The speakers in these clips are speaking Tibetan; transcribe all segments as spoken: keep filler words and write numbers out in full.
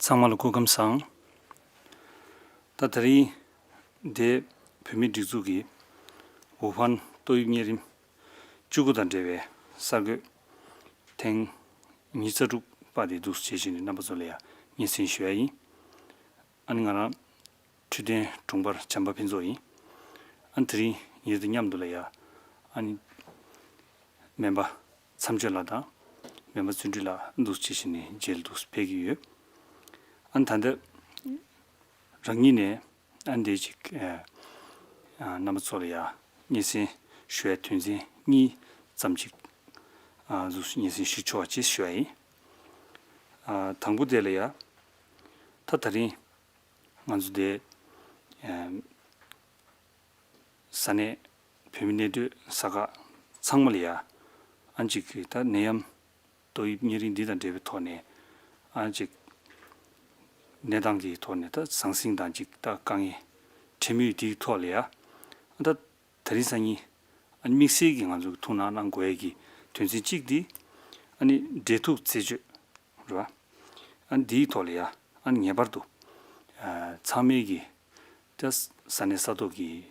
ཚང་མ་ལ་སྐུ་ཁམས་བཟང་། ད་དེ་རིང་འདི་བོད་མིའི་སྒྲིག་འཛུགས་ཀྱི་ཝུ་ཧན་ཏོག་དབྱིབས་གཉན་རིམས་བཅུ་དགུ་དང་འབྲེལ་བའི་གསར་འགོད་ཐེངས་ཉི་ཤུ་རྩ་དྲུག་པ་དེ་འདུག་སེ་བྱེད་བཞིན་ནས་རྣམ་པ་ཚོ་ལ་ཡང་སྙན་སེང་ཞུ་ཡ་ཡིན། ཨ་ནི་ང་རང་འཕྲོད་བསྟེན་དྲུང་འཕར་བྱམས་པ་ཕུན་ཚོགས་ཡིན། ཨ་ནི་དེ་རིང་ངེད་དང་མཉམ་དུ་ལ་ཡ་ཨ་ནི་སྨན་པ་མཚམས་གཅོད་ལགས་དང་སྨན་པ་བརྩོན་འགྲུས་ལགས་འདུག་སེ་བྱེད་བཞིན་ནས་མཇལ་འདུག་སེ་ཕེབས་ཀྱི་ཡོད། ཨ་ནི་ད་ལྟ་རང་ཉིད་ནས་ཨ་ནི་དེ་ཅིག་ཨ་ཨ་རྣམ་པ་ཚོ་ལ་ཡ་སྙན་སེང་ཞུ་ཡ་དོན་ཚན་གཉིས་ཙམ་ཅིག་ཨ་འདུག་སེ་སྙན་སེང་ཞུ་ཆོག་པ་ཅིག་ཞུ་ཡ་ཡིན། ཨ་དང་པོ་དེ་ལ་ཡ་ད་ད་རིང་ང་ཚོ་དེ་ཨ་ས་གནས་བོད་མི་གནས་སྡོད་ས་ཁག་ཚང་མ་ལ་ཡ་ཨ་ཅིག་གི་ད་ནད་ཡམས་ཏོག་དབྱིབས་གཉན་རིམས་འདི་དང་འབྲེལ་བའི་ཐོག་ནས་ཨ་ཅིག་གནས་སྟངས་ཀྱི་ཐོག་ནས་ད་ཟང་ཟིང་དང་ཅིག་ད་དཀའ་ངལ་འཕྲད་མུས་དེའི་ཐོག་ལ་ཡ་ཨ་ད་དེ་རིང་སང་ཉིན་ཨ་དམིགས་བསལ་གྱི་ང་ཚོ་གི་ཐུགས་སྣང་གནང་དགོས་ཡ་གི་དོན་ཚན་གཅིག་འདི་ཨ་ནི་འབྲེལ་གཏུག་རྩད་གཅོད་རེད་བ། ཨ་ནི་འདིའི་ཐོག་ལ་ཡ་ཨ་ནི་ངེས་པར་དུ་ཨ་ཚང་མས་ཀྱི་ད་ས་གནས་ས་ཐོག་གི་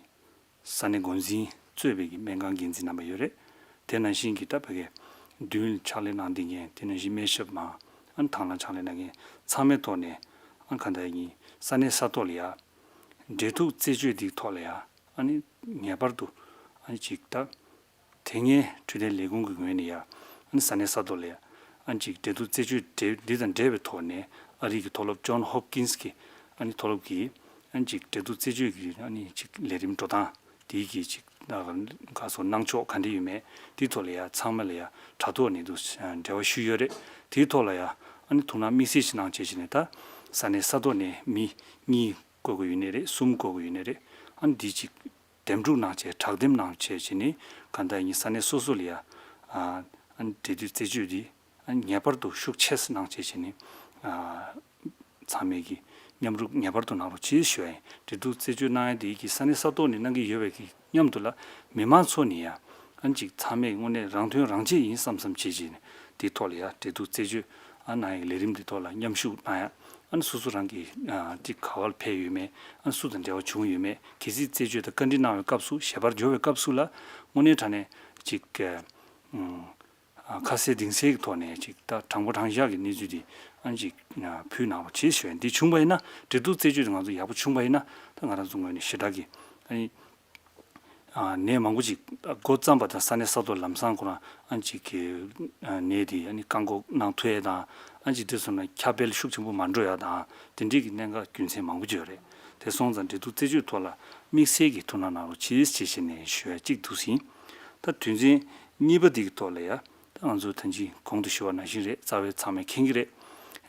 ས་གནས་འགོ་འཛིན་གཙོས་པའི་གི་སྨན་ཁང་འགན་འཛིན་རྣམ་པ་ཡོད་རེད། དེ་ནང་བཞིན་གྱི་ད་བོད་སྐད་མདུན་ཕྱག་ལས་གནང་བསྡད་མཁན་དེ་ནང་བཞིན་སྨན་ཞབས་མང་ཨ་ནི་དང་བླངས་ཕྱག་ལས་གནང་མཁན་ཚང་མའི་ཐོག་ནས་ཨ་ནི་གང་ལྟར་ཡིན་ས་གནས་ས་ཐོག་ལ་ཡ་འབྲེལ་གཏུག་རྩད་གཅོད་འདིའི་ཐོག་ལ་ཡ་ཨ་ནི་ངེས་པར་དུ་ཨ་ནི་ཅིག་ད། དེ་སྔའི་འཕྲོད་བསྟེན་ལས་ཁུངས་ཀྱི་ངོས་ནས་ཡང་ཨ་ནི་ས་གནས་ས་ཐོག་ལ་ཨ་ནི་ཅིག་འབྲེལ་གཏུག་རྩད་གཅོད་འདི་དང་འབྲེལ་བའི་ཐོག་ནས་ཨ་རི་གི་མཐོ་སློབ་ཇོན་ཧོབ་ཀིན་སི་གི་ཨ་ནི་མཐོ་སློབ་ཀྱི་ཨ་ནི་ཅིག་འབྲེལ་གཏུག་རྩད་གཅོད་ཀྱི་ཨ་ནི་ཅིག་ལས་རིམ་འགྲོ་སྟངས་དེའི་གི་ཅིག་ག་སོ་གནང་ཕྱོགས་ག་འདྲ་ཡོད་མེད་དེའི་ཐོག་ལ་ཡང་ཚང་མ་ལ་ཡང་དྲ་ཐོག་ནས་འདུག་འབྲེལ་བ་ཞུས་ཡོད་རེད། དེའི་ཐོག་ལ་ཡང་ཨ་ནི་ཐུགས་སྣང་དམིགས་བསལ་ཞིག་གནང་བྱས་བྱས་ནས་ད་ས་གནས་ས་ཐོག་ནས་མི་གཉིས་བསྐོ་དགོས་ཡོད་ནི་རེད། གསུམ་བསྐོ་དགོས་ཡོད་ནི་རེད། ཨ་ནི་འདི་ཅིག་འདེམས་སྒྲུག་གནང་བྱས་དྲག་འདེམས་གནང་བྱས་བྱས་ནི་གང་ལྟར་ཡིན་ས་གནས་སོ་སོ་ལ་ཡ་ཨ་ཨ་ནི་འབྲེལ་མཐུད་རྩད་གཅོད་འདི་ཨ་ནི་ངེས་པར་དུ་ཤུགས་ཆེ་ཙམ་གནང་བྱས་བྱས་ནི་ཨ་ཚང་མས་ཀྱི་མཉམ་རུབ་ངེས་པར་དུ་གནང་རོགས་གྱིས་ཞུ་ཡ་ཡིན། འབྲེལ་གཏུག་རྩད་གཅོད་གནང་ཡ་འདི་གི་ས་གནས་ས་ཐོག་ནས་གནང་གི་ཡོད་པའི་གི་མཉམ་དུ་ལ་མི་མང་ཚོ་ནས་ཡ་ཨ་ནི་ཅིག་ཚང་མས་དངོས་གནས་རང་དོན་རང་གཅེས་ཡིན་བསམ་བསམ་བྱས་བྱས་ནི་དེའི་ཐོག་ལ་ཡ་འབྲེལ་གཏུག་རྩད་གཅོད་ཨ་གནང་ཡ་གི་ལས་རིམ་འདི་ཐོག་ལ་མཉམ་ཞུགས་གནང་ཡ། ཨ་ནི་སོ་སོ་རང་གི་ཨ་ཅིག་ག་བར་ཕེབས་ཡོད་མེད། ཨ་ནི་སུ་དང་འབྲེལ་བ་བྱུང་ཡོད་མེད། གལ་སྲིད་རྩད་གཅོད་དང་བཀའ་འདྲི་གནང་བའི་སྐབས་སུ་ཞལ་པར་འབྱོར་བའི་སྐབས་སུ་ལ་དངོས་གནས་དྲང་གནས་ཅིག་ཨ་ཁ་གསལ་གཏིང་གསལ་གྱི་ཐོག་ནས་ཅིག་ད་དྲང་པོ་དྲང་བཞག་གི་གནས་ཚུལ་འདི་ཨ་ནི་ཅིག་ཕུལ་གནང་རོགས་བྱེད་ཞུ་ཡ། འདི་བྱུང་བ་ཡིན་ན་འབྲེལ་གཏུག་རྩད་གཅོད་དེ་ང་ཚོ་ཡག་པོ་བྱུང་བ་ཡིན་ན་ད་ང་རང་ཚོ་ངོས་ནས་ཞེ་དྲག་གི་ཨ་ནི། ཨ་ནད་མང་པོ་ཅིག་འགོ་བརྩམས་པ་དང་ས་གནས་ས་ཐོག་ལམ་སང་ཁོ་རང་ཨ་ཅིག་གི་ཨ་ནད་དེ་ཨ་ནི་བཀག་འགོག་གནང་ཐུབ་ཡས་དང་ཨ་ཅིག་དེ་སོང་ན་ཁྱབ་སྤེལ་ཤུགས་ཆེན་པོ་མ་འགྲོ་ཡ་དང་དེ་འདྲས་ཀྱི་གནད་འགག་རྒྱུ་མཚན་མང་པོ་ཅིག་ཡོད་རེད། དེ་སོང་ཙང་འབྲེལ་གཏུག་རྩད་གཅོད་ཐོག་ལ་དམིགས་བསལ་གྱི་ཐུགས་སྣང་གནང་རོགས་གྱིས་ཞེས་བྱས་ནས་ཞུ་ཡ་གཅིག་འདུག་ཟིན། ད་དོན་ཚན་གཉིས་པ་འདི་གི་ཐོག་ལ་ཡ་ད་ང་ཚོ་ད་ཅི་གོང་དུ་ཞུ་བ་ནང་བཞིན་རེད། རྩ་བའི་ཚང་མས་མཁྱེན་གྱི་རེད།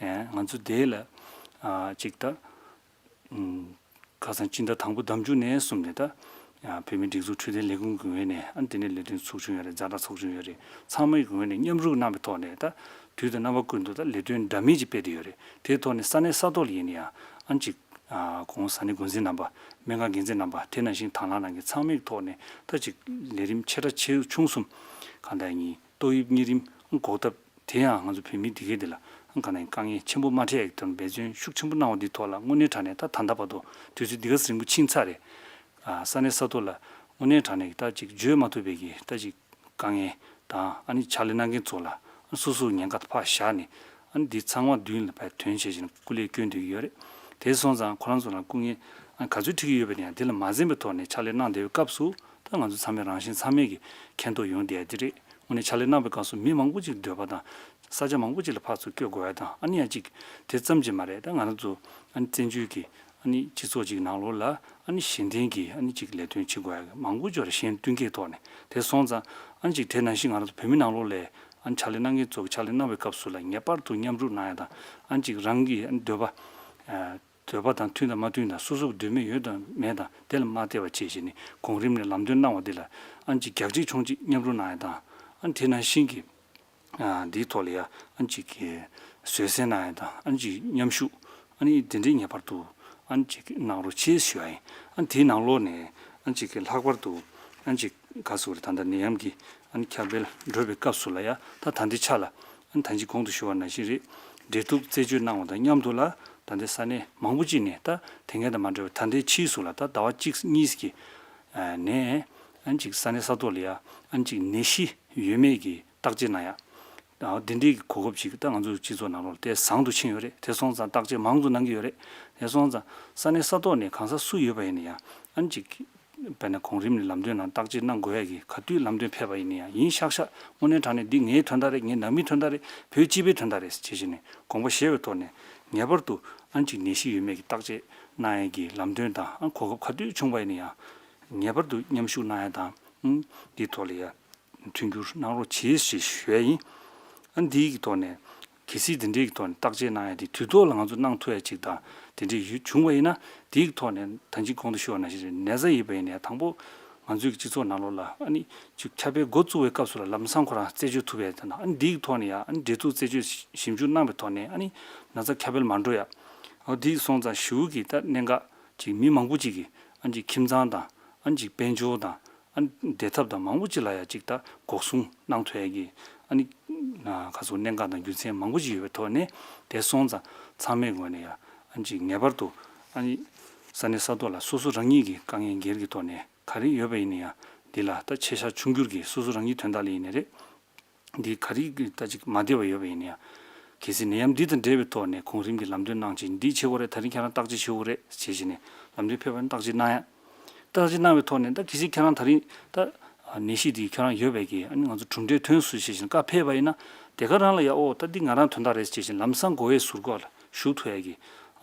ཨེ་ང་ཚོ་དེ་ལ་ཨ་ཅིག་ད། ཁ་སང་སྤྱི་ཟླ་དང་པོ་ཟླ་མཇུག་ནས་བཟུང་ནས་ད་བོད་མིའི་སྒྲིག་འཛུགས་འཕྲོད་བསྟེན་ལས་ཁུངས་ཀྱི་ངོས་ནས་ཨ་ནི་དེ་ནས་ལས་དོན་ཚོགས་ཆུང་ཡོད་རེད། ཛ་དྲག་ཚོགས་ཆུང་ཡོད་རེད། ཚང་མའི་ངོས་ནས་མཉམ་རུབ་གནང་བའི་ཐོག་ནས་ད་དུས་དང་རྣམ་པ་ཀུན་ཏུ་ད་ལས་དོན་འདྲ་མིན་ཅིག་སྤེལ་བསྡད་ཡོད་རེད། དེའི་ཐོག་ནས་ས་གནས་ས་ཐོག་ལ་ཡིན་ན་ཡང་ཨ་ནི་ཅིག་གོང་ས་གནས་འགོ་འཛིན་རྣམ་པ་སྨན་ཁང་འགན་འཛིན་རྣམ་པ་དེ་ནང་བཞིན་དང་བླངས་རྣམ་པ་ཚང་མའི་ཐོག་ནས་ད་ཅིག་ལས་རིམ་ཆེ་ཕྲ་ཆེ་ཆུང་གསུམ་གང་ལྟར་ཡིན་ཏོག་དབྱིབས་གཉན་རིམས་འགོག་ཐབས། དེ་ཡང་ང་ཚོ་བོད་མི་འདི་གས་འདི་ལ་གང་ནས་དཀའ་ངལ་ཆེན་པོ་མ་འཕྲད་ཡག་དོན་འབད་བརྩོན་ཤུགས་ཆེན་པོ་གནང་བ་འདི་ཐོག་ལ་དངོས་གནས་དྲང་གནས་ད་ད་ལྟ་བར་དུ་དུས་ཚོད་འདི་ག་ཚོད་རིང་པོ་ཕྱིན་ཚར་རེད། ཨ་ས་གནས་ས་ཐོག་ལ་དངོས་གནས་དྲང་གནས་ད་ཅིག་བརྗོད་མ་ཐུབ་པའི་གི་ད་ཅིག་དཀའ་ངལ་དང་ཨ་ནི་ཕྱག་ལས་གནང་མཁན་ཚོ་ལ་སོ་སོའི་ཉེན་ཁ་ཕར་བཞག་ནས་ཨ་ནི་འདི་ཚང་མ་མདུན་ལ་ཕར་དོན་བྱེད་བཞིན་སྐུ་ལས་བསྐྱོན་སྡོད་ཀྱི་ཡོད་རེད། དེ་སོང་ཙང་ཁོ་རང་ཚོ་ལ་སྐུ་ངལ་ཨ་ག་ཚོད་འཕྲད་ཀྱི་ཡོད་པ་དེ་ཡང་དེ་ལ་མ་འཛེམ་པའི་ཐོག་ནས་ཕྱག་ལས་གནང་བསྡད་པའི་སྐབས་སུ་ད་ང་ཚོ་ཚང་མས་རང་བཞིན་ཚང་མས་ཀྱི་མཁྱེན་རྟོགས་ཡོང་བསྡད་ཡ་དེ་རེད། དངོས་གནས་ཕྱག་ལས་གནང་བའི་སྐབས་སུ་མི་མང་པོ་ཅིག་འདོད་པ་དང་ས་ཆ་མང་པོ་ཅིག་ལ་ཕར་ཚུར་བསྐྱོད་དགོས་ཡ་དང་ཨ་ནི་ཡང་ཅིག་དེ་ཙམ་གྱིས་མ་རེད། ད་ང་རང་ཚོ་ཨ་ནི་བཙན་བྱོལ་གྱི་ཨ་ནི་སྤྱི་ཚོགས་ཅིག་ནང་ལོགས་ལ་ཨ་ནི་གཞན་བརྟེན་གྱི་ཨ་ནི་ཅིག་ལས་དོན་བྱེད་དགོས་ཡ་མང་པོ་ཅིག་ཡོད་རེད། གཞན་བསྟུན་མཁས་ཐོག་ནས། དེ་སོང་ཙང་ཨ་ནི་ཅིག་དེ་ནང་བཞིན་ང་རང་ཚོ་བོད་མི་ནང་ལོགས་ལ་ཨ་ནི་ཕྱག་ལས་གནང་མཁན་ཚོ་གི་ཕྱག་ལས་གནང་བའི་སྐབས་སུ་ལ་ངེས་པར་དུ་མཉམ་རུབ་གནང་ཡ་དང་ཨ་ནི་ཅིག་རང་གི་ཨ་ནི་འདོད་པ་ཨ། འདོད་པ་དང་མཐུན་དང་མ་མཐུན་དང་སོ་སོ་གི་འདོད་མོས་ཡོད་དང་མེད་དང་དེ་ལ་མ་བལྟས་པ་བྱས་བྱས་ནས་གོང་རིམ་ནས་ལམ་སྟོན་གནང་བ་འདི་ལ་ཨ་ནི་ཅིག་རྒྱག་རེས་ཆུང་ཅིག་མཉམ་རུབ་གནང་ཡ་དང་ཨ་ནི་དེ་ནང་བཞིན་གྱི་ཨ་འདིའི་ཐོག་ལ་ཡ་ཨ་ནི་ཅིག་གི་བཟོད་བསྲན་གནང་ཡ་དང་ཨ་ནི་ཅིག་མཉམ་ཞུགས་ཨ་ནི་དེ་འདྲའི་ངེས་པར་དུ་ཨ་ནི་ཅིག་གནང་རོགས་བྱེད་ཞུ་ཡ་ཡིན། ཨ་ནི་དེའི་ནང་ལོགས་ནས་ཨ་ནི་ཅིག་གི་ལྷག་པར་དུ་ཨ་ནི་ཅིག་ག་ཟེར་དགོས་རེད། ད་ལྟ་ནད་ཡམས་ཀྱི་ཨ་ནི་ཁྱབ་སྤེལ་འགྲོ་བའི་སྐབས་སུ་ལ་ཡ་ད་ད་ལྟའི་ཆ་ལ་ཨ་ནི་ད་ཅི་གོང་དུ་ཞུ་བ་ནང་བཞིན་རེད། འབྲེལ་གཏུག་རྩད་གཅོད་གནང་བ་དང་མཉམ་དུ་ལ་ ད་ལྟའི་ས་གནས་མང་པོ་ཅིག་ནས་ད་དེ་སྔ་དང་མ་འདྲ་བའི་ད་ལྟའི་ཕྱིས་སུ་ལ་ད་ཟླ་བ་གཅིག་གཉིས་ཀྱི་ནས་ཨ་ནི་ཅིག་ས་གནས་ས་ཐོག་ལ་ཡ་ཨ་ནི་ཅིག་ནད་གཞི་ཡོད་མེད་ཀྱི་བརྟག་དཔྱད་གནང་ཡ། འདི་འདྲའི་གོ་སྐབས་ཅིག་ད་ང་ཚོའི་སྤྱི་ཚོགས་ནང་ལོགས་ལ་དེ་བཟང་དུ་ཕྱིན་ཡོད་རེད། དེ་སོང་ཙང་བརྟག་དཔྱད་མང་དུ་གནང་གི་ཡོད་རེད། དེ་སོང་ཙང་ས་གནས་ས་ཐོག་ནས་གང་ཟག་སུ་ཡོད་པ་ཡིན་ན་ཡང་ཨ་ནི་ཅིག་དཔེར་ན་གོང་རིམ་ནས་ལམ་སྟོན་ནང་བརྟག་དཔྱད་གནང་དགོས་ཡ་གི་ག་དུས་ལམ་སྟོན་ཕེབས་པ་ཡིན་ན་ཡང་ཡིན་ཤག་ཤག་དངོས་གནས་དྲང་གནས་འདི་ངའི་དོན་དག་རེད། ངའི་ནང་མིའི་དོན་དག་རེད། བོད་སྤྱི་པའི་དོན་དག་རེད་ཅེས་བྱས་ནས་དགོངས་པ་བཞེས་པའི་ཐོག་ནས་ངེས་པར་དུ་ཨ་ནི་ཅིག་ནད་གཞི་ཡོད་མེད་ཀྱི་བརྟག་དཔྱད་གནང་ཡ་གི་ལམ་སྟོན་དང་ཨ་གོ་སྐབས་ག་དུས་བྱུང་བ་ཡིན་ན་ཡང་ངེས་པར་དུ་མཉམ་ཞུགས་གནང་ཡ་དང་ཨ་འདིའི་ཐོག་ལ་ཡ། མཐུན་འགྱུར་གནང་རོགས་གྱིས་ཞེས་ཞུ་ཡ་ཡིན། ཨ་འདིའི་གི་ཐོག་ནས་གལ་སྲིད་དེ་འདྲའི་གི་ཐོག་ནས་བརྟག་དཔྱད་གནང་ཡ་དེ་དུས་ཐོག་ལ་ང་ཚོ་གནང་ཐུབ་ཡ་ཅིག་དང་དེ་འདྲའི་ཡོད་བྱུང་བ་ཡིན་ན་དེའི་གི་ཐོག་ནས་ད་ཅི་གོང་དུ་ཞུས་པ་ནང་བཞིན་ནད་ཚ་ཡིན་པ་ཡིན་ན་ཡང་དང་པོ་ང་ཚོའི་གི་སྤྱི་ཚོགས་ནང་ལོགས་ལ་ཨ་ནི་ཅིག་ཁྱབ་སྤེལ་འགོ་བཙུགས་པའི་སྐབས་སུ་ལ་ལམ་སང་ཁོ་རང་རྩད་གཅོད་ཐུབ་ཡ་དང་ཨ་ནི་འདིའི་གི་ཐོག་ནས་ཡང་ཨ་ནི་འབྲེལ་གཏུག་རྩད་གཅོད་ཞིབ་འཇུག་གནང་བའི་ཐོག་ནས་ཨ་ནི་ན་ཚ་ཁྱབ་སྤེལ་མ་འགྲོ་ཡ། ཨ་འདི་སོང་ཙང་གཞུག་གི་ད་གནད་འགག་ཅིག་མི་མང་པོ་ཅིག་གི་ཨ་ནི་ཅིག་ཁྱིམ་ཚང་དང་ཨ་ནི་ཅིག་དཔལ་འབྱོར་དང་། ཨ་ནི་བདེ་ཐབས་དང་མང་པོ་ཅིག་ལ་ཡ་ཅིག་ད་འགོག་སྲུང་གནང་ཐུབ་ཡ་གི་ཨ་ནི་ཁ་སོགས་གནད་འགག་དང་རྒྱུ་མཚན་མང་པོ་ཅིག་ཡོད་པའི་ཐོག་ནས་དེ་སོང་ཙང་ཚང་མའི་ངོས་ནས་ཡ་ཨ་ནི་ཅིག་ངེས་པར་དུ་ཨ་ནི་ས་གནས་ས་ཐོག་ལ་སོ་སོ་རང་ཉིད་ཀྱི་དཀའ་ངལ་སྒེར་གྱི་ཐོག་ནས་ག་རེ་ཡོད་པ་ཡིན་ན་ཡང་འདི་ལ་ད་ཆེ་ཆ་ཆུང་འགྱུར་གྱི་སོ་སོ་རང་ཉིད་དོན་དག་ལ་ཡིན་ནའི་རེད། འདི་ག་རེ་ད་ཅིག་མ་བདེ་བ་ཡོད་པ་ཡིན་ན་ཡང་གལ་སྲིད་ནད་ཡམས་འདི་དང་འབྲེལ་བའི་ཐོག་ནས་གོང་རིམ་གྱི་ལམ་སྟོན་གནང་ཆེད་འདི་བྱེད་དགོས་རེད། ད་རིང་ཁྱེད་རང་བརྟག་དཔྱད་བྱེད་དགོས་རེད་ཅེས་བྱས་ནས་ལམ་སྟོན་ཕེབས་པ་ནི་བརྟག་དཔྱད་གནང་ཡ། བརྟག་དཔྱད་གནང་བའི་ཐོག་ནས་ད་གལ་སྲིད་ཁྱེད་རང་ད་རིང་ད་ནད་གཞི་འདི་ཁྱེད་རང་ཡོད་པའི་གི་ཨ་ནི་ང་ཚོ་གྲུབ་འབྲས་ཐོན་སོང་ཞེས་བཞིན་བཀའ་ཕེབས་པ་ཡིན་ན་དེ་ག་རང་ལ་ཡ་ཨོ་ད་འདི་ང་རང་དོན་དག་རེད་ཅེས་བཞིན་ལམ་སང་འགོ་བའི་ཟུར་ཁོག་ལ་ཞུགས་ཐུབ་ཡ་གི་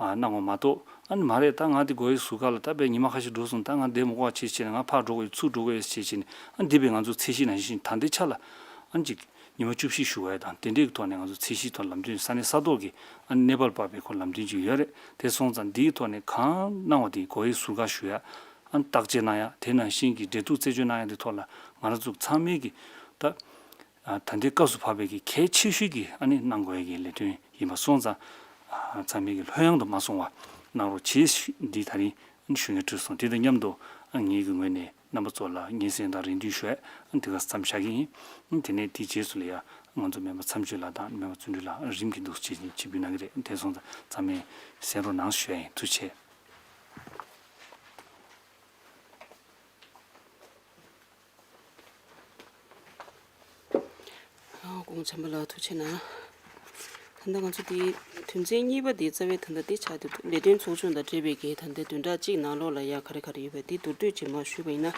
ཨ་གནང་བ་མ་གཏོགས་ཨ་ནི་མ་རེད། ད་ང་འདི་འགོ་བའི་ཟུར་ཁ་ལ་ད་བས་ཉི་མ་ཁ་ཤས་འགྲོ་སོང་ད་ང་བསྡད་མི་དགོས་པ་བྱེད་བྱས་ནས་ང་ཕར་འགྲོ་དགོས་ཡོད་ཚུར་འགྲོ་དགོས་ཡོད་ཅེས་བྱས་ནས་ཨ་འདི་བས་ང་ཚོ་ཚད་གཞི་ནང་བཞིན་ད་ལྟའི་ཆ་ལ་ཨ་ནི་ཅིག་ཉི་མ་བཅུ་བཞི་བཞུགས་པ་དང་དེ་འདྲའི་ཐོག་ནས་ང་ཚོ་ཚད་གཞི་ཐོག་ལམ་སྟོན་ས་གནས་ས་ཐོག་གི་ཨ་ནི་གནས་བབ་སྤར་བའི་ཁོ་ལམ་སྟོན་ཅིག་ཡོད་རེད། དེ་སོང་ཙང་འདིའི་ཐོག་ནས་གང་གནང་བ་དེ་འགོ་བའི་ཟུར་བཀའ་ཞུ་ཡ་ཨ་ནི་བརྟག་དཔྱད་གནང་ཡ་དེ་ནང་བཞིན་གྱི་འབྲེལ་གཏུག་རྩད་གཅོད་གནང་ཡ་དེ་ཐོག་ལ་ང་རང་ཚོ་ཚང་མས་ཀྱི་ད་ད་ལྟའི་སྐབས་སུ་བབས་པའི་གི་གལ་ཆེ་ཤོས་ཀྱི་ཨ་ནི་གནང་དགོས་ཡ་གི་ལས་དོན་ཡིན་པ་སོང་ཙང་ཚང་མས་ཀྱི་ལྷོད་ཡངས་དུ་མ་སོང་བ་གནང་རོགས་བྱེད་འདི་ད་རིང་ཞུ་སྙན་བྲིས་སོང་། དེ་དང་མཉམ་དུ་ཨ་ངེད་ཀྱི་ངོས་ནས། རྣམ་པ་ཚོ་ལ་སྙན་སེང་དང་རེ་འདུན་ཞུ་ཡ་འདི་ག་མཚམས་བཞག་གི་ཡིན། དེ་ནས་དེའི་རྗེས་སུ་ལ་ཡ་ང་ཚོ་སྨན་པ་མཚམས་གཅོད་ལགས་དང་སྨན་པ་བརྩོན་འགྲུས་ལགས་རིམ་གྱིས་འདུག་སེ་བྱས་ནས་ཆིབས་བསྒྱུར་གནང་གི་རེད། དེ་སོང་ཙང་ཚང་མས་གསན་རོགས་གནང་ཞུ་ཡ་ཡིན། ཐུགས་རྗེ་ཆེ། ཨ། ཀོང་བྱམས་པ་ལགས་ཐུགས་རྗེ་གནང་། ད་ལྟ་ང་ཚོ་འདི་དོན་ཚན་གཉིས་པ་འདི་རྩ་བའི་ད་ལྟ་འདི་ཆགས་འདུག་ལས་དོན་ཚོགས་ཆུང་དང་འབྲེལ་བའི་གི་ད་ལྟའི་བདུན་ཕྲག་གཅིག་ནང་ལོགས་ལ་ཡ་ག་རེ་ག་རེ་ཡོད་པ་འདི་མདོར་བསྡུས་ཅིག་མར་ཞུས་པ་ཡིན་ན།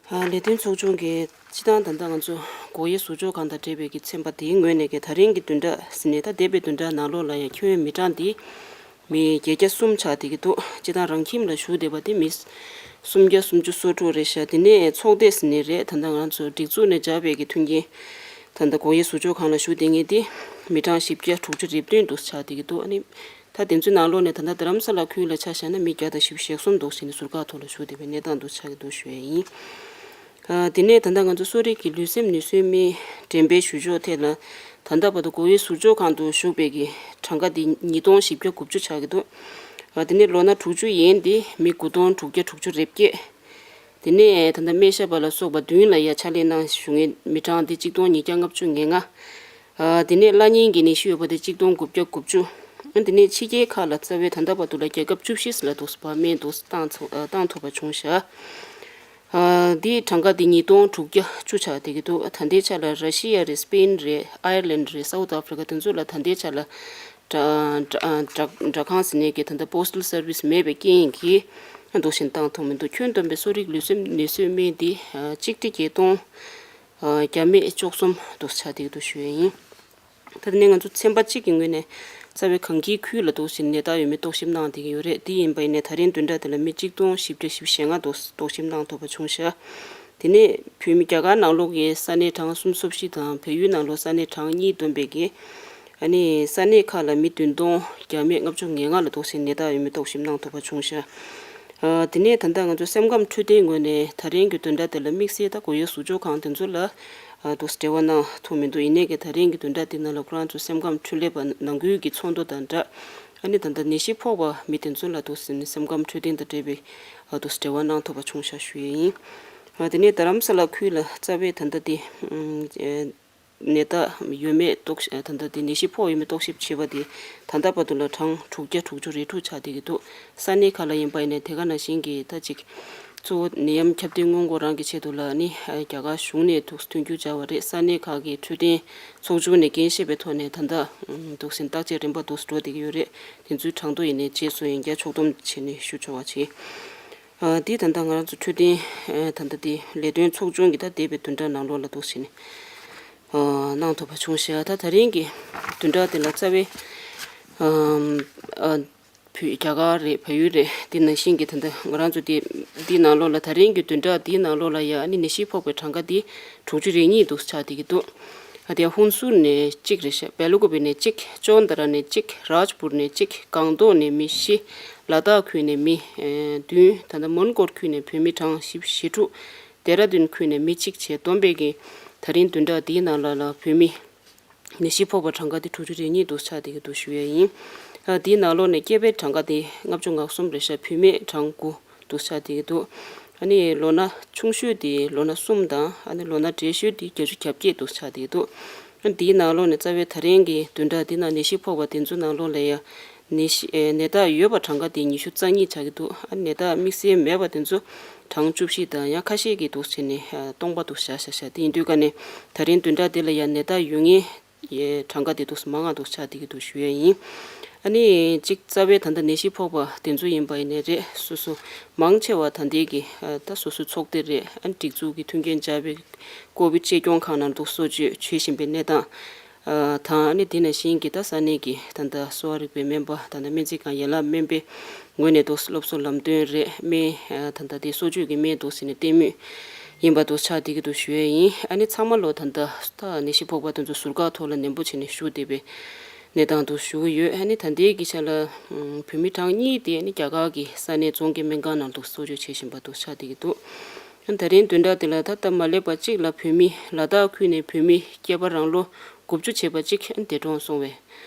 ཨ། ལས་དོན་ཚོགས་ཆུང་གི་སྤྱི་བཏང་ད་ལྟ་ང་ཚོ་སྒོ་དབྱེ་ཟུར་འཇོག་ཁང་དང་འབྲེལ་བའི་གི་ཚན་པ་འདིའི་ངོས་ནས་གི་ད་རིང་གི་བདུན་ཕྲག་ཟིན་ནས་ད་འདས་པའི་བདུན་ཕྲག་ནང་ལོགས་ལ་ཡ་ཁྱོན་མི་གྲངས་འདི། མི་བརྒྱད་བརྒྱ་གསུམ་ཆགས་བསྡད་ཀྱི་འདུག་སྤྱི་བཏང་རང་ཁྱིམ་ལ་བཞུགས་བསྡད་པ་དེ་མི་སུམ་བརྒྱ་སུམ་ཅུ་སོ་དྲུག་རེད་ཤག་དེ་ནས་ཚོགས་སྡེ་ཟེར་ནི་རེད། ད་ལྟ་ང་ཚོ་སྒྲིག་འཛུགས་ནས་སྦྱར་བའི་གི་མཐུན་རྐྱེན་ད་ལྟ་སྒོ་དབྱེ་ཟུར་འཇོག་ཁང་ལ་བཞུགས་བསྡད་མཁན་དེ་མི་གྲངས་བཞི་བརྒྱ་དྲུག་ཅུ་རེ་བདུན་འདུག་ཆགས་བསྡད་ཀྱི་འདུག་ཨ་ནི་ད་དེ་ཚོའི་ནང་ལོགས་ནས་ད་ལྟ་རྡ་རམ་ས་ལ་ཁུལ་ལ་ཆ་བཞག་ན་མི་བརྒྱ་དང་བཞི་བཅུ་ཞེ་གསུམ་འདུག་ཟེར་ནས་ཟུར་བཀག་ཐོག་ལ་བཞུགས་བསྡད་པའི་གནས་སྟངས་འདུག་ཆགས་ཀྱི་འདུག་ཞུ་ཡ་ཡིན། ཨ། དེ་ནས་ད་ལྟ་ང་ཚོ་གསོ་རིག་གི་ལུས་སེམས་ནུས་གསོའི་སྨན་འགྲེམས་སྤེལ་ཞུ་ཕྱོགས་ཐད་ལ་ད་ལྟ་བར་དུ་སྒོ་དབྱེ་ཟུར་འཇོག་ཁང་དུ་ཞུགས་པའི་གི་གྲངས་ཀ་འདི་ཉིས་སྟོང་བཞི་བརྒྱ་དགུ་བཅུ་ཆགས་ཀྱི་འདུག་ཨ། དེ་ནས་ལོ་ན་དྲུག་ཅུ་ཡན་འདི་མི་དགུ་སྟོང་དྲུག་བརྒྱ་དྲུག་ཅུ་རེ་བརྒྱད། དེ་ནས་ད་ལྟ་སྨན་ཞབས་པ་ལ་སོགས་པ་མདུན་ལ་ཡ་ཕྱག་ལས་གནང་བཞུགས་མཁན་མི་གྲངས་འདི་གཅིག་སྟོང་ཉིས་བརྒྱ་ལྔ་བཅུ་ང་ལྔ། ཨ། དེ་ནས་བླ་གཉན་གྱི་ནད་གཞི་ཡོད་པ་དེ་གཅིག་སྟོང་དགུ་བརྒྱ་དགུ་བཅུ། ཨ། དེ་ནས་ཕྱི་རྒྱལ་ཁག་ལ་རྩ་བའི་ད་ལྟ་བར་དུ་ལ་རྒྱལ་ཁབ་བཅུ་བཞི་ལ་འདུག་སེ་བར་སྨན་འདུག་སེ་བཏང་ཚུགས། ཨ། བཏང་ཐུབ་པ་བྱུང་ཤག་ཨ། འདིའི་གྲངས་ཀ་འདི་ཉིས་སྟོང་དྲུག་བརྒྱ་བཅུ་ཆགས་བསྡད་ཀྱི་འདུག་ད་ལྟའི་ཆ་ལ་ར་ཤི་ཡ་རེད། སི་པེན་རེད། ཨའི་ལན་རེད། སའུ་ཐི་ཨ་ཧྥི་རི་ཀ་དེ་ཚོ་ལ་ད་ལྟའི་ཆ་ལ་དྲ་དྲ་དྲ་ཁང་ཟེར་ནས་ཀྱི་ད་ལྟ་པོ་སི་ཊལ་སར་བི་སི་མེད་པའི་རྐྱེན་གྱིས་འདུག་བཞིན་བཏང་ཐུབ་མི་འདུག་ཁྱོན་བསྡོམས་པའི་གསོ་རིག་ལུས་སེམས་ནུས་གསོའི་སྨན་འདི་གཅིག་ཁྲི་བརྒྱད་སྟོང་བརྒྱ་མེད་བཅུ་གསུམ་འདུག་ཆགས་བསྡད་ཀྱི་འདུག་ཞུ་ཡ་ཡིན། ད་ནི་ང་ཚོ་ཚན་པ་གཅིག་གི་ངོས་ནས་རྩ་བའི་གངས་སྐྱིད་ཁུལ་ལ་འདུག་བཞིན་ནད་རྟགས་ཡོད་མེད་རྟོག་ཞིབ་གནང་བསྡད་ཀྱི་ཡོད་རེད། དེ་ཡིན་པ་ཡིན་ནའི་ད་རིང་བདུན་ཕྲག་དེ་ལ་མི་གཅིག་སྟོང་བཞི་བརྒྱ་བཞི་བཅུ་ཞེ་ལྔ་འདུག་རྟོག་ཞིབ་གནང་ཐུབ་པ་བྱུང་ཤག་དེ་ནས་བོད་མི་རྒྱ་གར་ནང་ལོགས་ཀྱི་ས་གནས་གྲངས་སུམ་ཅུ་སོ་བཞི་དང་བལ་ཡུལ་ནང་ལོགས་ས་གནས་གྲངས་གཉིས་བསྡོམས་པའི་གི་ཨ་ནི་ས་གནས་ཁག་ལ་མི་བདུན་སྟོང་བརྒྱ་མེད་ལྔ་བཅུ་ང་ལྔ་ལ་འདུག་བཞིན་ནད་རྟགས་ཡོད་མེད་རྟོག་ཞིབ་གནང་ཐུབ་པ་བྱུང་ཤག་ཨ། དེ་ནས་ད་ལྟ་ང་ཚོ་སེམས་ཁམས་འཕྲོད་བསྟེན་ངོས་ནས་ད་རིང་གི་བདུན་ཕྲག་དེ་ལ་དམིགས་བསལ་ད་སྒོ་དབྱེ་ཟུར་འཇོག་ཁང་དེ་ཚོ་ལ་ཨ། འདུག་སེ་འབྲེལ་བ་གནང་ཐུབ་མི་འདུག་ཡིན་ནའི་གི་ད་རིང་གི་བདུན་ཕྲག་འདི་ནང་ལ་ཁོ་རང་ཚོ་སེམས་ཁམས་འཕྲོད་ལས་པ་ནང་ཁུལ་གྱི་ཚོགས་འདུ་དང་སྦྲགས་ཨ་ནི་ད་ལྟ་ནད་གཞི་ཕོག་པ་མི་དེ་ཚོ་ལ་འདུག་སེ་ནི་སེམས་ཁམས་འཕྲོད་བསྟེན་དང་འབྲེལ་བའི་ཨ། འདུག་སེ་འབྲེལ་བ་གནང་ཐུབ་པ་བྱུང་ཤག་ཞུ་ཡས་ཡིན། ཨ། དེ་ནས་རྡ་རམ་ས་ལ་ཁུལ་ལ་རྩ་བའི་ད་ལྟ་འདི་ཨ། ནད་རྟགས་ཡོད་མེད་རྟོག་ཞིབ། ད་ལྟ་དེ་ནད་གཞི་ཕོག་ཡོད་མེད་རྟོག་ཞིབ་བྱེད་པ་དེ་ད་ལྟ་བར་དུ་ལ་གྲངས་དྲུག་བརྒྱ་དྲུག་ཅུ་རེ་དྲུག་ཆགས་བསྡད་ཀྱི་འདུག་ས་གནས་ཁག་ལ་ཡིན་པ་ཡིན་ནའི་དེ་ག་ནང་བཞིན་གྱི་ད་ཅིག་གཙོ་བོ་ནད་ཡམས་ཁྱབ་གདལ་སྔོན་འགོག་རང་གི་ཆེད་དུ་ལ་ནི་རྒྱ་གར་གཞུང་ནས་འདུག་མཐུན་འགྱུར་བྱ་བ་རེད། ས་གནས་ཁག་གི་འཕྲོད་བསྟེན་ཚོགས་ཆུང་ནས་འགན་བཞེས་པའི་ཐོག་ནས་ད་ལྟ་འདུག་སེ་བརྟག་དཔྱད་རིམ་པ་འདུག་སེ་འགྲོ་བསྡད་ཀྱི་ཡོད་རེད། དེ་ཚོའི་གྲངས་ཐོ་ཡིན་ནའི་རྗེས་སུ་ཡང་བསྐྱར་ཕྱོགས་བསྡོམས་བྱས་ནས་ཞུ་ཆོག་པ་བྱེད། ཨ། འདི་ད་ལྟ་ང་རང་ཚོ་འཕྲོད་བསྟེན། ཨ། ད་ལྟ་འདི་ལས་དོན་ཚོགས་ཆུང་གི་ད་འདས་པའི་བདུན་ཕྲག་ནང་ལོགས་ལ་འདུག་བྱས་ནས། ཨ། གནང་ཐུབ་པ་བྱུང་ཤག་ད་ད་རིང་གི་བདུན་ཕྲག་འདི་ལ་རྩ་བའི། ཨམ། ཨ། བོད། རྒྱ་གར་རེད། བལ་ཡུལ་རེད། འདི་ནང་བཞིན་གྱི་ད་ལྟ་ང་རང་ཚོ་འདི་འདི་ནང་ལོགས་ལ་ད་རིང་གི་བདུན་ཕྲག་འདིའི་ནང་ལོགས་ལ་ཡ་ཨ་ནི་ནད་གཞི་ཕོག་པའི་གྲངས་ཀ་འདི་དྲུག་ཅུ་རེ་གཉིས་འདུག་ཆགས་བསྡད་ཀྱི་འདུག་ཨ། དེ་ཧུན་སུར་ནས་གཅིག་རེད་ཤག་བེ་ལུ་ཀུ་པེ་ནས་གཅིག་ཅོན་ཏ་ར་ནས་གཅིག་རཱཇ་པུར་ནས་གཅིག་གངས་མདོག་ནས་མི་བཞི། ལ་དྭགས་ཁུལ་ནས་མི་བདུན། ད་ལྟ་མོན་གྷོ་ཁུལ་ནས་བོད་མི་གྲངས་བཞི་བཅུ་ཞེ་དྲུག་ཌེ་ར་ལྡུན་ཁུལ་ནས་མི་གཅིག་བྱས་བསྡོམས་པས་ཀྱི་ད་རིང་བདུན་ཕྲག་འདིའི་ནང་ལ་ལ་བོད་མི་ནད་གཞི་ཕོག་པ་གྲངས་ཀ་དེ་དྲུག་ཅུ་རེ་གཉིས་འདུག་ཆགས་བསྡད་ཀྱི་འདུག་ཞུ་ཡས་ཡིན། ཨ། འདིའི་ནང་ལོགས་ནས་སྐྱེས་པའི་གྲངས་ཀ་དེ་ལྔ་བཅུ་ང་གསུམ་རེད་ཤག་བུད་མེད་གྲངས་དགུ་འདུག་ཆགས་བསྡད་ཀྱི་འདུག་ཨ་ནི་ལོ་ན་ཆུང་ཤོས་དེ་ལོ་ན་གསུམ་དང་ཨ་ནི་ལོ་ན་བགྲེས་ཤོས་དེ་བརྒྱད་ཅུ་གྱ་བརྒྱད་འདུག་ཆགས་བསྡད་ཀྱི་འདུག་ཨ། འདིའི་ནང་ལོགས་ནས་རྩ་བའི་ད་རིང་གི་བདུན་ཕྲག་འདི་ནང་ནད་གཞི་ཕོག་པ་དེ་ཚོའི་ནང་ལོགས་ལ་ཡ། ནད་གཞི། ཨེ། ནད་རྟགས་ཡོད་པ་གྲངས་ཀ་དེ་ཉི་ཤུ་རྩ་གཉིས་ཆགས་ཀྱི་འདུག་ཨ། ནད་རྟགས་དམིགས་བསལ་མེད་པ་དེ་ཚོ་གྲངས་བཅུ་བཞི་དང་ཡང་ཁ་ཤས་ཀྱིས་འདུག་བྱས་ནས། ཨ། སྟོང་པ་འདུག་བཞག་བཞག་བཞག་དེ་ཡིན་དུས་ཀ་ནས་ད་རིང་བདུན་ཕྲག་འདི་ལ་ཡང་ནད་རྟགས་ཡོད་མཁན་ཡའི་གྲངས་ཀ་དེ་འདུག་མང་ང་འདུག་ཆགས་བསྡད་ཀྱི་འདུག་ཞུ་ཡས་ཡིན། ཨ་ནི་གཅིག་རྩ་བའི་ད་ལྟ་ནད་གཞི་ཕོག་པ་དེ་ཚོ་ཡིན་པ་ཡིན་ནའི་རེད། སོ་སོ་མང་ཆེ་བ་ད་ལྟའི་གི། ཨ། ད་སོ་སོའི་ཚོགས་སྡེ་རེད། ཨ། སྒྲིག་འཛུགས་ཀྱི་མཐུན་རྐྱེན་སྦྱར་བའི་ཀོ་བིད་གཅེས་སྐྱོང་ཁང་ནང་འདུག་གསོ་བཅོས་བྱེད་བཞིན་པའི་གནས་སྟངས། ཨ། དང་ཨ་ནི་དེ་ནང་བཞིན་གྱི་ད་ས་གནས་ཀྱི་ད་ལྟ་གསོ་བ་རིག་པའི་སྨན་པ་ད་ལྟ་སྨན་རྩིས་ཁང་ཡན་ལག་སྨན་པའི་ངོས་ནས་འདུག་སློབ་གསོ་ལམ་སྟོན་རེད། སྨན། ཨ། ད་ལྟ་དེ་གསོ་བཅོས་ཀྱི་སྨན་འདུག་ཟེར་ནས་སྟེར་མུས་ཡིན་པ་འདུག་ཆགས་བསྡད་ཀྱི་འདུག་ཞུ་ཡས་ཡིན། ཨ་ནི་ཚང་མ་ལོ་ད་ལྟ་ད་ནད་གཞི་ཕོག་པ་དེ་ཚོ་ཟུར་བཀག་ཐོག་ལ་ནན་པོ་བྱས་ནས་བཞུགས་བསྡད་པའི་གནས་སྟངས་འདུག་ཞུ་གི་ཡོད། ཨ་ནི་ད་ལྟའི་གི་ཆ་ལ། ཨམ། བོད་མི་གྲངས་གཉིས་དེ་ཨ་ནི་རྒྱ་གར་གྱི་ས་གནས་རྫོང་དཀྱིལ་སྨན་ཁང་ནང་དུ་གསོ་བཅོས་བྱེད་བཞིན་པ་འདུག་ཆགས་བསྡད་ཀྱི་འདུག་ཨ། ད་རིང་བདུན་ཕྲག་དེ་ལ་ད་སྟབས་མ་ལེགས་པ་གཅིག་ལ་བོད་མི་ལ་དྭགས་ཁུལ་ནས་བོད་མི་སྐྱེས་པ་རང་ལོ་དགུ་བཅུ་བྱས་པ་གཅིག་ཨ་ནི་འདས་གྲོངས་སོང་བའི་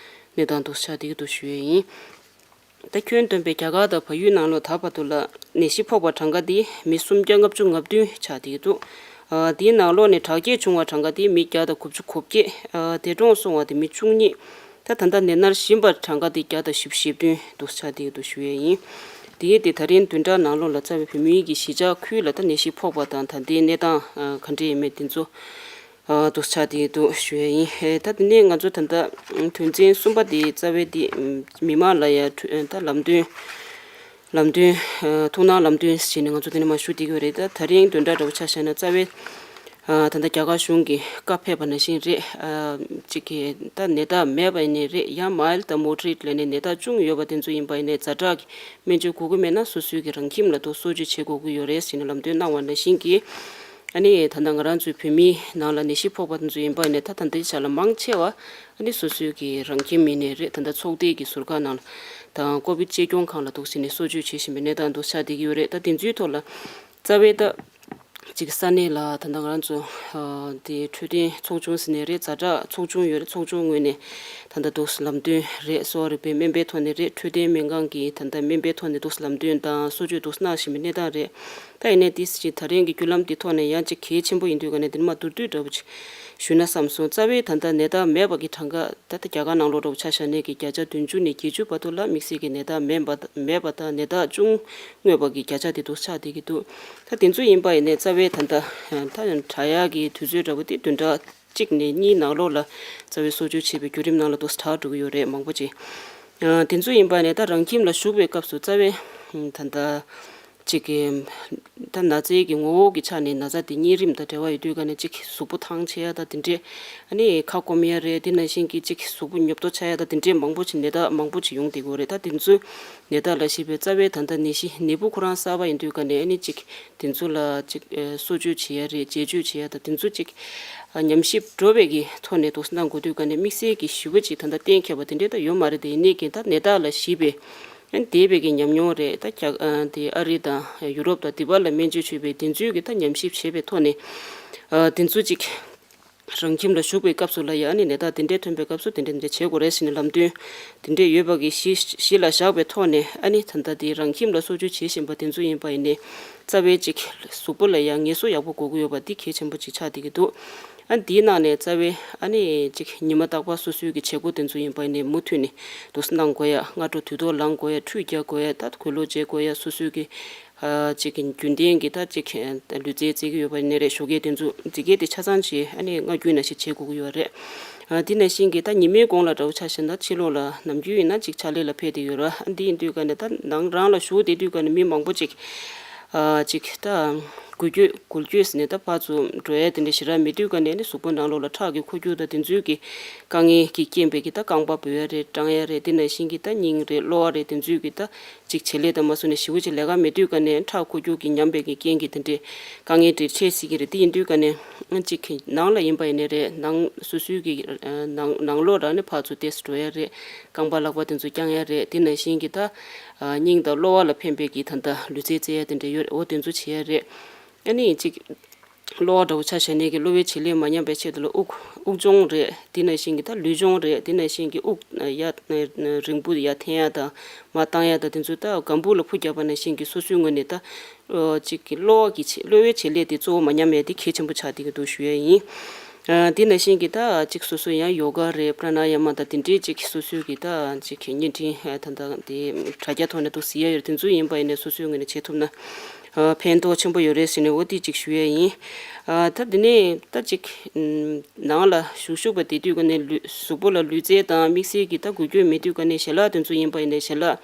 གནས་སྟངས་འདུག་ཆགས་བསྡད་ཀྱི་འདུག་ཞུ་ཡས་ཡིན། ད་ཁྱོན་བསྡོམས་པའི་རྒྱ་གར་དང་བལ་ཡུལ་ནང་ལོགས་ད་བར་དུ་ལ་ནད་གཞི་ཕོག་པ་གྲངས་ཀ་དེ་མི་སུམ་བརྒྱ་ལྔ་བཅུ་ང་བདུན་ཆགས་བསྡད་ཀྱི་འདུག་ཨ། དེའི་ནང་ལོགས་ནས་དྲག་སྐྱེད་བྱུང་བ་གྲངས་ཀ་དེ་མི་བརྒྱ་དང་དགུ་བཅུ་གོ་བརྒྱད། ཨ། འདས་གྲོངས་སོང་བ་དེ་མི་བཅུ་གཉིས། ད་ད་ལྟ་ནད་མནར་བཞིན་པ་གྲངས་ཀ་དེ་བརྒྱ་དང་བཞི་བཅུ་ཞེ་བདུན་འདུག་ཆགས་བསྡད་ཀྱི་འདུག་ཞུ་ཡས་ཡིན། དེ་དེ་ད་རིང་བདུན་ཕྲག་ནང་ལོགས་ལ་རྩ་བའི་བོད་མིའི་གི་གཞིས་ཆགས་ཁུལ་ལ་ད་ནད་གཞི་ཕོག་པ་དང་ད་ལྟའི་གནས་སྟངས། ཨ། ག་འདྲ་ཡིན་མེད་དེ་ཚོ། ཨ། འདུག་ཆགས་བསྡད་ཀྱི་འདུག་ཞུ་ཡས་ཡིན། ཨེ། ད་དེ་ནས་ང་ཚོ་ད་ལྟ་དོན་ཚན་གསུམ་པ་དེ་རྩ་བའི་དེ་མི་མང་ལ་ཡ་ད་ལམ་སྟོན། ལམ་སྟོན། ཨ། ཐུགས་སྣང་ལམ་སྟོན་བྱས་ནས་ང་ཚོ་དེ་ནས་མར་ཞུ་བསྡད་ཀྱི་ཡོད་རེད། ད་ད་རིང་བདུན་ཕྲག་འདྲ་བོ་ཆ་བཞག་ན་རྩ་བའི། ཨ། ད་ལྟ་རྒྱ་གར་གཞུང་གི་བཀའ་ཕེབས་པ་ནང་བཞིན་རེད། ཨ། གཅིག་གི་ད་ནད་རྟགས་མེད་པ་ཡིན་ནའི་རེད། ཡང་མའིལ་དང་མོ་ཌི་རེཊ་ལབ་ནས་ནད་རྟགས་ཅུང་ཡོད་པ་དེ་ཚོ་ཡིན་པ་ཡིན་ནའི་ཛ་དྲག་གི་སྨན་བཅོས་དགོས་ཀྱི་མེད་ན་སོ་སོའི་གི་རང་ཁྱིམ་ལ་དུ་གསོ་བཅོས་བྱེད་དགོས་ཀྱི་ཡོད་རེད་ཟེར་ནས་ལམ་སྟོན་གནང་བ་ནང་བཞིན་གྱི། ཨ་ནི་ད་ལྟ་ང་རང་ཚོའི་བོད་མིའི་ནང་ལ་ནད་གཞི་ཕོག་པ་དེ་ཚོ་ཡིན་པ་ནས་ད་ད་ལྟའི་ཆ་ལ་མང་ཆེ་བ་ཨ་ནི་སོ་སོའི་གི་རང་ཁྱིམ་ཡིན་ནའི་རེད། ད་ལྟ་ཚོགས་སྡེ་གི་ཟུར་བཀག་ནང་ལ་དང་ཀོ་བིད་གཅེས་སྐྱོང་ཁང་ལ་འདུག་ཟེར་ནས་གསོ་བཅོས་བྱེད་བཞིན་པའི་གནས་སྟངས་འདུག་ཆགས་བསྡད་ཀྱི་ཡོད་རེད། ད་དེ་ཚོའི་ཐོག་ལ་རྩ་བའི་ད་ཅིག་ས་གནས་ལ་ད་ལྟ་ང་རང་ཚོ་ཨ་དེ་འཕྲོད་བསྟེན་ཚོགས་ཆུང་ཟེར་ནའི་རེད། ཛ་དྲག་ཚོགས་ཆུང་ཡོད་རེད། ཚོགས་ཆུང་ངོས་ནས་ད་ལྟ་འདུག་ལམ་སྟོན་རེད། གསོ་བ་རིག་པའི་སྨན་པའི་ཐོག་ནས་རེད། འཕྲོད་བསྟེན་སྨན་ཁང་གི་ད་ལྟ་སྨན་པའི་ཐོག་ནས་འདུག་ལམ་སྟོན་དང་གསོ་བཅོས་འདུག་གནང་བཞིན་པའི་གནས་སྟངས་རེད། ད་ཡིན་ནའི་དེ་ཅིག་ད་རིང་གི་བརྒྱུད་ལམ་འདི་ཐོག་ནས་ཡང་ཅིག་གལ་ཆེན་པོ་ཡིན་དུས་ག་ནས་འདི་ནས་མ་བསྡུར་བསྡུར་འདྲ་པོ་ཅིག་ཞུས་ན་བསམ་སོང་། རྩ་བའི་ད་ལྟ་ནད་རྟགས་མེད་པ་གི་གྲངས་ཀ་ད་ལྟ་རྒྱ་གར་ནང་ལོགས་འདྲ་པོ་ཆ་བཞག་ནས་ཀྱི་བརྒྱ་ཆ་བདུན་ཅུ་ནས་བརྒྱད་ཅུ་བར་དུ་ལ་དམིགས་བསལ་གྱི་ནད་རྟགས་མེད་པ་མེད་པ་དང་ནད་རྟགས་ཅུང་སྔོན་པ་གི་བརྒྱ་ཆ་དེ་འདུག་ཆགས་བསྡད་ཀྱི་འདུག་ད་དེ་ཚོ་ཡིན་པ་ཡིན་ནའི་རྩ་བའི་ད་ལྟ་ད་དྲག་ཡག་གི་དུས་ཚོད་འདྲ་པོ་དེ་བདུན་ཕྲག་གཅིག་ནས་གཉིས་ནང་ལོགས་ལ་རྩ་བའི་གསོ་བཅོས་བྱེད་པའི་བརྒྱུད་རིམ་ནང་ལ་འདུག་དྲག་འགྲོ་གི་ཡོད་རེད། མང་པོ་ཅིག་ཨ། དེ་ཚོ་ཡིན་པ་ནས་ད་རང་ཁྱིམ་ལ་བཞུགས་པའི་སྐབས་སུ་རྩ་བའི་ད་ལྟ་ཅིག་གི་ད་ན་ཚའི་གི་ངོ་བོ་གི་ཆ་ནས་ན་ཚ་དེ་གཉན་རིམས་དང་འབྲེལ་བ་ཡོད་དུས་ག་ནས་ཅིག་གཟུགས་པོ་ཐང་ཆད་ཡ་ད་དེ་འདྲས། ཨ་ནི་ཁ་སྐོམ་ཡ་རེད། དེ་ནང་བཞིན་གྱི་ཅིག་གཟུགས་པོ་ཉོབ་ཏོ་ཆགས་ཡ་ད་དེ་འདྲས་མང་པོ་ཅིག་ནད་རྟགས་མང་པོ་ཅིག་ཡོང་བསྡད་ཀྱི་ཡོད་རེད། ད་དེ་ཚོའི་ནད་རྟགས་ལ་གཞིགས་པའི་རྩ་བའི་ད་ལྟ་ནད་གཞི་ནད་འབུ་ཁོ་རང་གསར་པ་ཡིན་དུས་ག་ནས་ཨ་ནི་ཅིག་དེ་ཚོ་ལ་ཅིག་ཨ་གསོ་བཅོས་བྱེད་ཡ་རེད། འཛད་སྤྱོད་བྱེད་ཡ་ད་དེ་ཚོ་ཅིག་ཨ་ཉམས་ཞིབ་འགྲོ་བའི་གི་ཐོག་ནས་འདུག་སེ་གནང་དགོས་དུས་ག་ནས་དམིགས་བསལ་གྱི་ཞུ་བ་ཅིག་ད་ལྟ་གཏན་འཁེལ་བ་དེ་འདྲས་ད་ཡོད་མ་རེད། དེ་ཡིན་ནའི་གི་ད་ནད་རྟགས་ལ་གཞིགས་པའི་ཨ་ནི་འདས་པའི་གི་ཉམས་མྱོང་རེད། ད་རྒྱ་ཨ་དེ་ཨ་རི་དང་ཡུ་རོབ་དང་དེ་བར་ལ་སྨན་བཅོས་བྱས་པའི་དེ་ཚོའི་གི་ད་ཉམས་ཞིབ་བྱས་པའི་ཐོག་ནས་ཨ་དེ་ཚོ་ཅིག་ རང་ཁྱིམ་ལ་བཞུགས་པའི་སྐབས་སུ་ལ་ཡང་ཨ་ནི་ནད་རྟགས་དེ་འདྲའི་ཐོན་པའི་སྐབས་སུ་དེ་འདྲ་དེ་འདྲ་བྱེད་དགོས་རེད་ཟེར་ནས་ལམ་སྟོན་དེ་འདྲ་ཡོད་པ་གི་གཞི་གཞི་ལ་བཞག་པའི་ཐོག་ནས། ཨ་ནི་ད་ལྟ་དེ་རང་ཁྱིམ་ལ་གསོ་བཅོས་བྱེད་བཞིན་པ་དེ་ཚོ་ཡིན་པ་ཡིན་ནའི་རྩ་བའི་ཅིག་གཟུགས་པོ་ལ་ཡང་ངལ་གསོ་ཡག་པོ་དགོས་ཀྱི་ཡོད་པ་འདི་གལ་ཆེན་པོ་ཅིག་ཆགས་བསྡད་ཀྱི་འདུག་ཨ་འདིའི་ནང་ནས་རྩ་བའི་ཨ་ནི་ཅིག་ཉི་མ་རྟག་པར་སོ་སོའི་གི་བྱེད་སྒོ་དེ་ཚོ་ཡིན་པ་ཡིན་ནའི་མུ་མཐུད་ནས་དུ་གནང་དགོས་ཡ། སྔ་དྲོ་དུས་ཐོག་ལངས་དགོས་ཡ། ཁྲུས་རྒྱག་དགོས་ཡ། ད་གོས་ལོག་བརྗེ་དགོས་ཡ། སོ་སོའི་གི་ཨ་ཅིག་རྒྱུན་ལྡན་གྱི་ད་ཅིག་ལུས་རྩལ་རྩེད་ཀྱི་ཡོད་པ་ནི་རེད། ཞོགས་ཀས་དེ་ཚོ་རྩེད་མཁན་དེ་ཆ་ཚང་ཅིག་ཨ་ནི་སྔ་རྒྱུན་ནང་བཞིན་བྱེད་དགོས་ཀྱི་ཡོད་རེད། ཨ་དེ་ནང་བཞིན་གྱི་ད་ཉི་མའི་གུང་ལ་འདྲ་བོ་ཆ་བཞག་ན་ཕྱི་ལོགས་ལ་ནམ་རྒྱུན་ཡིན་ན་ཅིག་ཕྱག་ལས་ལ་ཕེབས་བསྡད་ཡོད་རེད། ཨ་འདི་ཡིན་དུས་ཀ་ནས་ད་ནང་རང་ལ་བཞུགས་བསྡད་དུས་ཀ་ནས་མི་མང་པོ་ཅིག་ཨ་ཅིག་ད་འགུལ་སྐྱོད་འགུལ་སྐྱོད་ཟེར་ནས་ད་ཕར་ཚུར་འགྲོ་ཡ་དེ་འདྲ་ཞེ་དྲག་མེད་དུས་ཀ་ནས་ནི་གཟུགས་པོ་ནང་ལོགས་ལ་ཁྲག་གི་འཁོར་རྒྱུག་དང་དེ་ཚོའི་གི་དཀའ་ངལ་གྱི་རྐྱེན་པས་ཀྱི་ད་རྐང་པ་འབུད་ཡ་རེད། སྐྲངས་ཡ་རེད། དེ་ནང་བཞིན་གྱི་ད་སྙིང་རེད། གློ་བ་རེད། དེ་ཚོའི་གི་ད་ཅིག་བྱེད་ལས་དང་མ་སོ་ནས་ཞེ་པོ་ཅིག་ལས་ཀ་མེད་དུས་ཀ་ནས་ཁྲག་འཁོར་རྒྱུག་གི་ཉམས་པའི་གི་རྐྱེན་གྱིས་དེ་འདྲའི་དཀའ་ངལ་དེ་འཕྲད་སྲིད་ཀྱི་རེད། དེ་ཡིན་དུས་ཀ་ནས་ཅིག་ནང་ལ་ཡིན་པ་ཡིན་ནའི་རེད། ནང་སོ་སོའི་གི་ནང་ནང་ལོགས་རང་ནས་ཕར་ཚུར་ཏོག་ཙམ་འགྲོ་ཡ་རེད། རྐང་པ་ལག་པ་དེ་ཚོ་བརྐྱང་ཡ་རེད། དེ་ནང་བཞིན་གྱི་ད་སྙིང་དང་གློ་བ་ལ་ཕན་པའི་གི་ད་ལྟ་ལུས་རྩལ་རྩེད་ཡ་དེ་འདྲ་ཡོད་རེད། འོ་དེ་ཚོ་བྱེད་ཡ་རེད། ཨ་ནི་ཅིག་གློ་བ་འདྲ་བོ་ཆ་བཞག་ནས་ཀྱི་གློ་བའི་བྱེད་ལས་མ་ཉམས་པའི་ཆེད་དུ་ལ་དབུགས་དབུགས་སྦྱོང་རེད། དེ་ནང་བཞིན་གྱི་ད་ལུས་སྦྱོང་རེད། དེ་ནང་བཞིན་གྱི་དབུགས་ཡར་རིང་པོ་ཡར་འཐེན་ཡ་དང་མར་བཏང་ཡ་དང་དེ་ཚོ་ད་སྒམ་པུ་ལ་ཕུ་བརྒྱབ་པ་ནང་བཞིན་གྱི་སོ་སོའི་ངོས་ནས་ད་ཅིག་གི་གློ་བ་གི་བྱེད་གློ་བའི་བྱེད་ལས་དེ་གཙོ་བོ་མ་ཉམས་ཡ་དེ་གལ་ཆེན་པོ་ཆགས་བསྡད་ཀྱི་འདུག་ཞུ་ཡ་ཡིན། དེ་ནང་བཞིན་གྱི་ད་ཅིག་སོ་སོ་ཡང་ཡོ་ག་རེད། པྲ་ན་ཡ་མ་དང་དེ་འདྲའི་ཅིག་སོ་སོའི་གི་ད་ཅིག་བརྙན་འཕྲིན་ད་ད་དེ་དྲ་རྒྱ་ཐོག་ནས་འདུག་གཟིགས་ཡ་ཡོད་རེད། དེ་ཚོ་ཡིན་པ་ཡིན་ནའི་སོ་སོའི་ངོས་ནས་བྱེད་ཐུབ་ན། ཕན་ཐོགས་ཆེན་པོ་ཡོད་རེད་ཟེར་ནས་འོ་དེ་གཅིག་ཞུ་ཡས་ཡིན། ད་དེ་ནས་ད་གཅིག་ནང་ལ་བཞུགས་བཞུགས་པ་དེ་དུས་ཀ་ནས་ལུས་གཟུགས་པོ་ལ་ལུས་རྩལ་དང་དམིགས་བསལ་གྱི་ད་འགུལ་སྐྱོད་མེད་དུས་ཀ་ནས་ཞལ་ལག་དེ་ཚོ་ཡིན་པ་ཡིན་ནའི་ཞལ་ལག་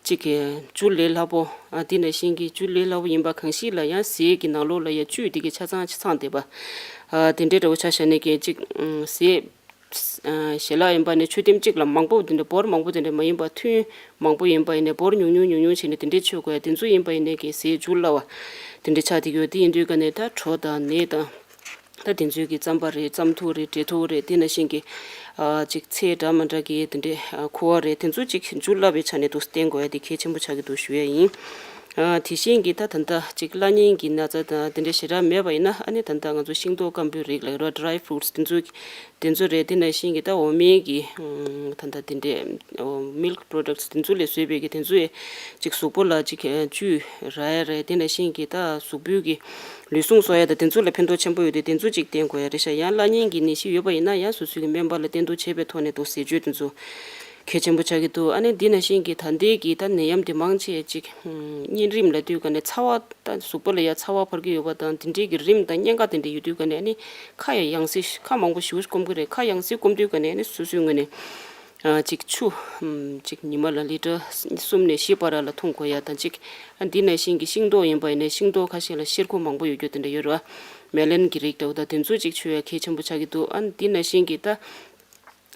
གཅིག་གི་ཇུས་ལས་སླ་པོ། དེ་ནང་བཞིན་གྱི་ཇུས་ལས་སླ་པོ་ཡིན་པ་གང་ཞིག་ལ་ཡང་ཟས་ཀྱི་ནང་ལོགས་ལ་ཡང་བཅུད་དེ་གི་ཆ་ཚང་ཆ་ཚང་བསྡད་པ། དེ་འདྲའི་འདྲ་བོ་ཆ་བཞག་ནས་གི་གཅིག་ཟས། ཞལ་ལག་ཡིན་པ་ནི་མཆོད་ཐེངས་གཅིག་ལ་མང་པོ་དེ་འདྲ་འབོར་མང་པོ་དེ་འདྲ་མ་ཡིན་པ་ཐུན་མང་པོ་ཡིན་པ་ཡིན་ནའི་འབོར་ཉུང་ཉུང་ཉུང་ཉུང་བྱས་ནས་དེ་འདྲའི་མཆོད་དགོས་ཡ་དེ་ཚོ་ཡིན་པ་ཡིན་ནའི་གི་ཟས་འཇུ་སླ་བ་དེ་འདྲ་ཆགས་བསྡད་ཡོད། དེ་ཡིན་དུས་ཀ་ནས་ད་གྲོ་དང་ནས་དང་ད་དེ་ཚོའི་གི་རྩམ་པ་རེད། རྩམ་ཐུག་རེད། འབྲས་ཐུག་རེད། དེ་ནང་བཞིན་གི་ཅིག་ཚལ་འདྲ་མི་འདྲ་གི་དེ་འདྲའི་ཁུ་བ་རེད། དེ་ཚོ་ཅིག་འཇུ་སླ་བའི་ཆ་ནས་འདུག་བསྟེན་དགོས་ཡ་དེ་གལ་ཆེན་པོ་ཆགས་ཀྱི་འདུག་ཞུ་ཡ་ཡིན། དེ་བཞིན་གྱི་ད་ད་ལྟ་ཅིག་གླ་རྙིང་གི་ན་ཚ་དང་དེ་འདྲ་ཞེ་དྲག་མེད་པ་ཡིན་ན་ཨ་ནི་ད་ལྟ་ང་ཚོ་ཤིང་ཏོག་སྐམ་པོའི་རིགས་ལ་རོ་dry fruits དེ་ཚོ་དེ་ཚོ་རེད། དེ་ནང་བཞིན་གྱི་ད་འོ་མའི་གི་ད་ལྟ་དེ་འདྲའི་milk products དེ་ཚོ་ལས་བཟོས་པའི་གི་དེ་ཚོ་ཡི་ཅིག་གཟུགས་པོ་ལ་ཅིག་བཅུད་རག་ཡ་རེད། དེ་ནང་བཞིན་གྱི་ད་གཟུགས་པོའི་གི་ལུས་ཟུངས་གསོ་ཡ་དང་དེ་ཚོ་ལ་ཕན་ཐོགས་ཆེན་པོ་ཡོད་དེ་དེ་ཚོ་ཅིག་བསྟེན་དགོས་ཡ་རེད་ཤག་ཡང་གླ་རྙིང་གི་ནད་གཞི་ཡོད་པ་ཡིན་ན་ཡང་སོ་སོའི་གི་སྨན་པ་ལ་བསྟེན་གཏུག་བྱས་པའི་ཐོག་ནས་འདུག་ཟས་སྤྱོད་དེ་ཚོ་གལ་ཆེན་པོ་ཆགས་ཀྱི་འདུག་ཨ་ནི་འདི་ནང་བཞིན་གྱི་ད་ལྟའི་གི་ད་ནད་ཡམས་དེ་མང་ཆེ་ཅིག་གཉན་རིམས་ལབ་དུས་ཀ་ནས་ཚ་བ་ད་གཟུགས་པོ་ལ་ཡ་ཚ་བ་འཕར་གྱི་ཡོད་པ་དང་དེ་འདྲའི་གི་རིམས་དང་གཉན་ཁ་དེ་འདྲ་ཡོད་དུས་ཀ་ནས་ཨ་ནི་ཁ་ཡ་ཡང་སེ་ཁ་མང་པོ་ཞེ་པོ་སྐོམ་གི་རེད། ཁ་ཡང་སེ་སྐོམ་དུས་ཀ་ནས་ཨ་ནི་སོ་སོའི་ངོས་ནས་ཨ་ཅིག་ཆུ་ཨམ་ཅིག་ཉི་མ་ལ་ལི་ཊར་གསུམ་ནས་བཞི་བར་ལ་འཐུང་དགོས་ཡ་དང་ཅིག་ཨ་འདི་ནང་བཞིན་གྱི་ཤིང་ཏོག་ཡིན་པ་ཡིན་ནའི་ཤིང་ཏོག་ཁ་ཤས་ལ་གཤེར་ཁུ་མང་པོ་ཡོད་རྒྱུ་དེ་འདྲ་ཡོད་རེད་བ། མེ་ལན་གྱི་རིགས་འདྲ་བོ་དང་དེ་ཚོ་ཅིག་མཆོད་ཡ་གལ་ཆེན་པོ་ཆགས་ཀྱི་འདུག་ཨ་འདི་ནང་བཞིན་གྱི་ད།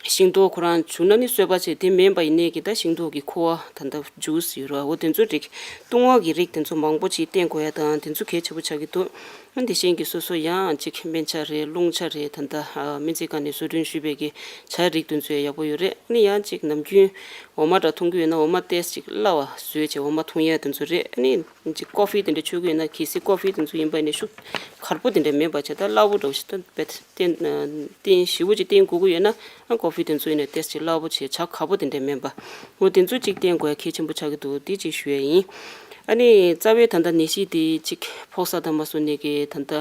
ཤིང་ཏོག་ཁོ་རང་བྱུང་ན་ནི་གསོད་པ་བྱས་དེ་མིན་པ་ཡིན་ནའི་གི་ད་ཤིང་ཏོག་གི་ཁུ་བ་ད་ལྟ་ཇུས་ཡོད་ར་འོ་དེ་ཚོ་རིགས་བཏུང་བ་གི་རིགས་དེ་ཚོ་མང་པོ་ཅིག་བསྟེན་དགོས་ཡ་དང་དེ་ཚོ་གལ་ཆེ་པོ་ཆགས་ཀྱི་འདུག་ཨ་དེ་བཞིན་གྱི་སོ་སོ་ཡང་ཅིག་སྨན་ཆ་རེད། རླུང་ཆ་རེད། ད་ལྟ་སྨན་རྩིས་ཁང་ནས་བཟོ་སྐྲུན་ཞུས་པའི་གི་ཆ་རིགས་དེ་ཚོ་ཡང་ཡག་པོ་ཡོད་རེད། ཨ་ནི་ཡང་ཅིག་ནམ་རྒྱུན་འོ་མ་འདྲ་འཐུང་གི་ཡོད་ན་འོ་མ་ཏོག་ཙམ་ཅིག་སླ་བ་བཟོས་བྱས་འོ་མ་འཐུང་ཡ་དེ་ཚོ་རེད། ཨ་ནི། ཅིག་ཀོ་ཧྥི་དེ་འདྲ་མཆོད་ཀྱི་ཡོད་ན་གལ་སྲིད་ཀོ་ཧྥི་དེ་ཚོ་ཡིན་པ་ནི་ཤུགས་ཁར་པོ་དེ་འདྲ་མེད་པ་བྱས་ད་སླ་པོ་འདྲ་བོ་ཞིག་ཏུ་བསྟེན་བསྟེན་ཞིབ་པོ་ཅིག་བསྟེན་དགོས་ཀྱི་ཡོད་ན་ཨ་ཀོ་ཧྥི་དེ་ཚོ་ཡིན་ན་ཏོག་ཙམ་སླ་པོ་བྱས་ཇ་ཁ་པོ་དེ་འདྲ་མེད་པ་འོ་དེ་ཚོ་ཅིག་བསྟེན་དགོས་ཡ་གལ་ཆེན་པོ་ཆགས་ཀྱི་འདུག་དེ་ཅིག་ཞུ་ཡ་ཡིན། ཨ་ནི་རྩ་བའི་ད་ལྟ་ནད་གཞི་དེ་ཅིག་ཕོག་ས་དང་མ་སོང་ནས་ཀྱི་ད་ལྟ་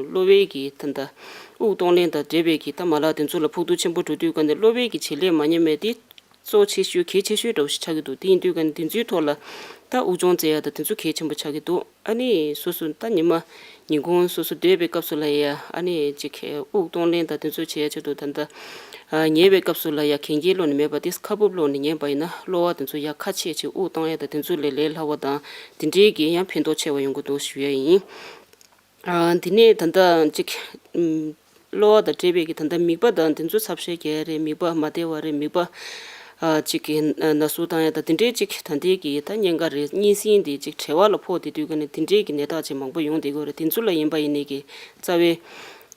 གློ་བའི་གི་ད་ལྟ་དབུགས་གཏོང་ལེན་དང་འབྲེལ་བའི་གི་ད་མ་ལག་དེ་ཚོ་ལ་ཕོག་ཐུག་ཆེན་པོ་འགྲོ་དུས་ག་ནས་གློ་བའི་གི་བྱེད་ལས་མ་ཉམས་པའི་དེ། གཙོ་ཆེ་ཤོས་གལ་ཆེ་ཤོས་འདྲ་བོ་ཞིག་ཆགས་ཀྱི་འདུག་དེ་ཡིན་དུས་ཀ་ནས་དེ་ཚོའི་ཐོག་ལ་ད་དབུགས་སྦྱོང་རྩེ་ཡ་ད་དེ་ཚོ་གལ་ཆེན་པོ་ཆགས་ཀྱི་འདུག་ཨ་ནི་སོ་སོ་ད་ཉི་མ་ཉིན་གུང་སོ་སོ་སྡོད་པའི་སྐབས་སུ་ལ་ཡ་ཨ་ནི་ཅིག་དབུགས་གཏོང་ལེན་ད་དེ་ཚོ་བྱེད་ཡ་ཆེད་དུ་ད་ད་ཉལ་བའི་སྐབས་སུ་ལ་ཡ་གན་རྐྱལ་ལོག་ནས་མེད་པ་དེ་ཁ་སྦུབ་ལོག་ནས་ཉལ་བ་ཡིན་ན་གློ་བ་དེ་ཚོ་ཡ་ཁ་ཕྱེ་བྱས་དབུགས་གཏོང་ཡ་ད་དེ་ཚོ་ལས་ལས་སླ་བ་དང་དེ་འདྲའི་གི་ཡང་ཕན་ཐོགས་ཆེ་བ་ཡོང་གི་འདུག་ཞུ་ཡ་ཡིན། ཨ་དེ་ནས་ད་ལྟ་ཅིག་ཨམ་གློ་བ་དང་འབྲེལ་བའི་གི་ད་ལྟ་མིད་པ་དང་དེ་ཚོ་ཚབ་ཤེས་རྒྱག་ཡ་རེད། མིད་པ་མ་བདེ་བ་རེད། མིད་པ་ཨ་ཅིག་གི་ན་ཟུག་བཏང་ཡ་དང་དེ་འདྲའི་ཅིག་ད་ལྟའི་གི་ད་གཉན་ཁ་རེད། གཉན་སྲིན་དེ་ཅིག་བྲེལ་བ་ལ་ཕོག་དེ་དུས་ཀ་ནས་དེ་འདྲའི་གི་ནད་རྟགས་ཅིག་མང་པོ་ཡོང་བསྡད་ཀྱི་ཡོད་རེད། དེ་ཚོ་ལ་ཡིན་པ་ཡིན་ནའི་གི་རྩ་བའི་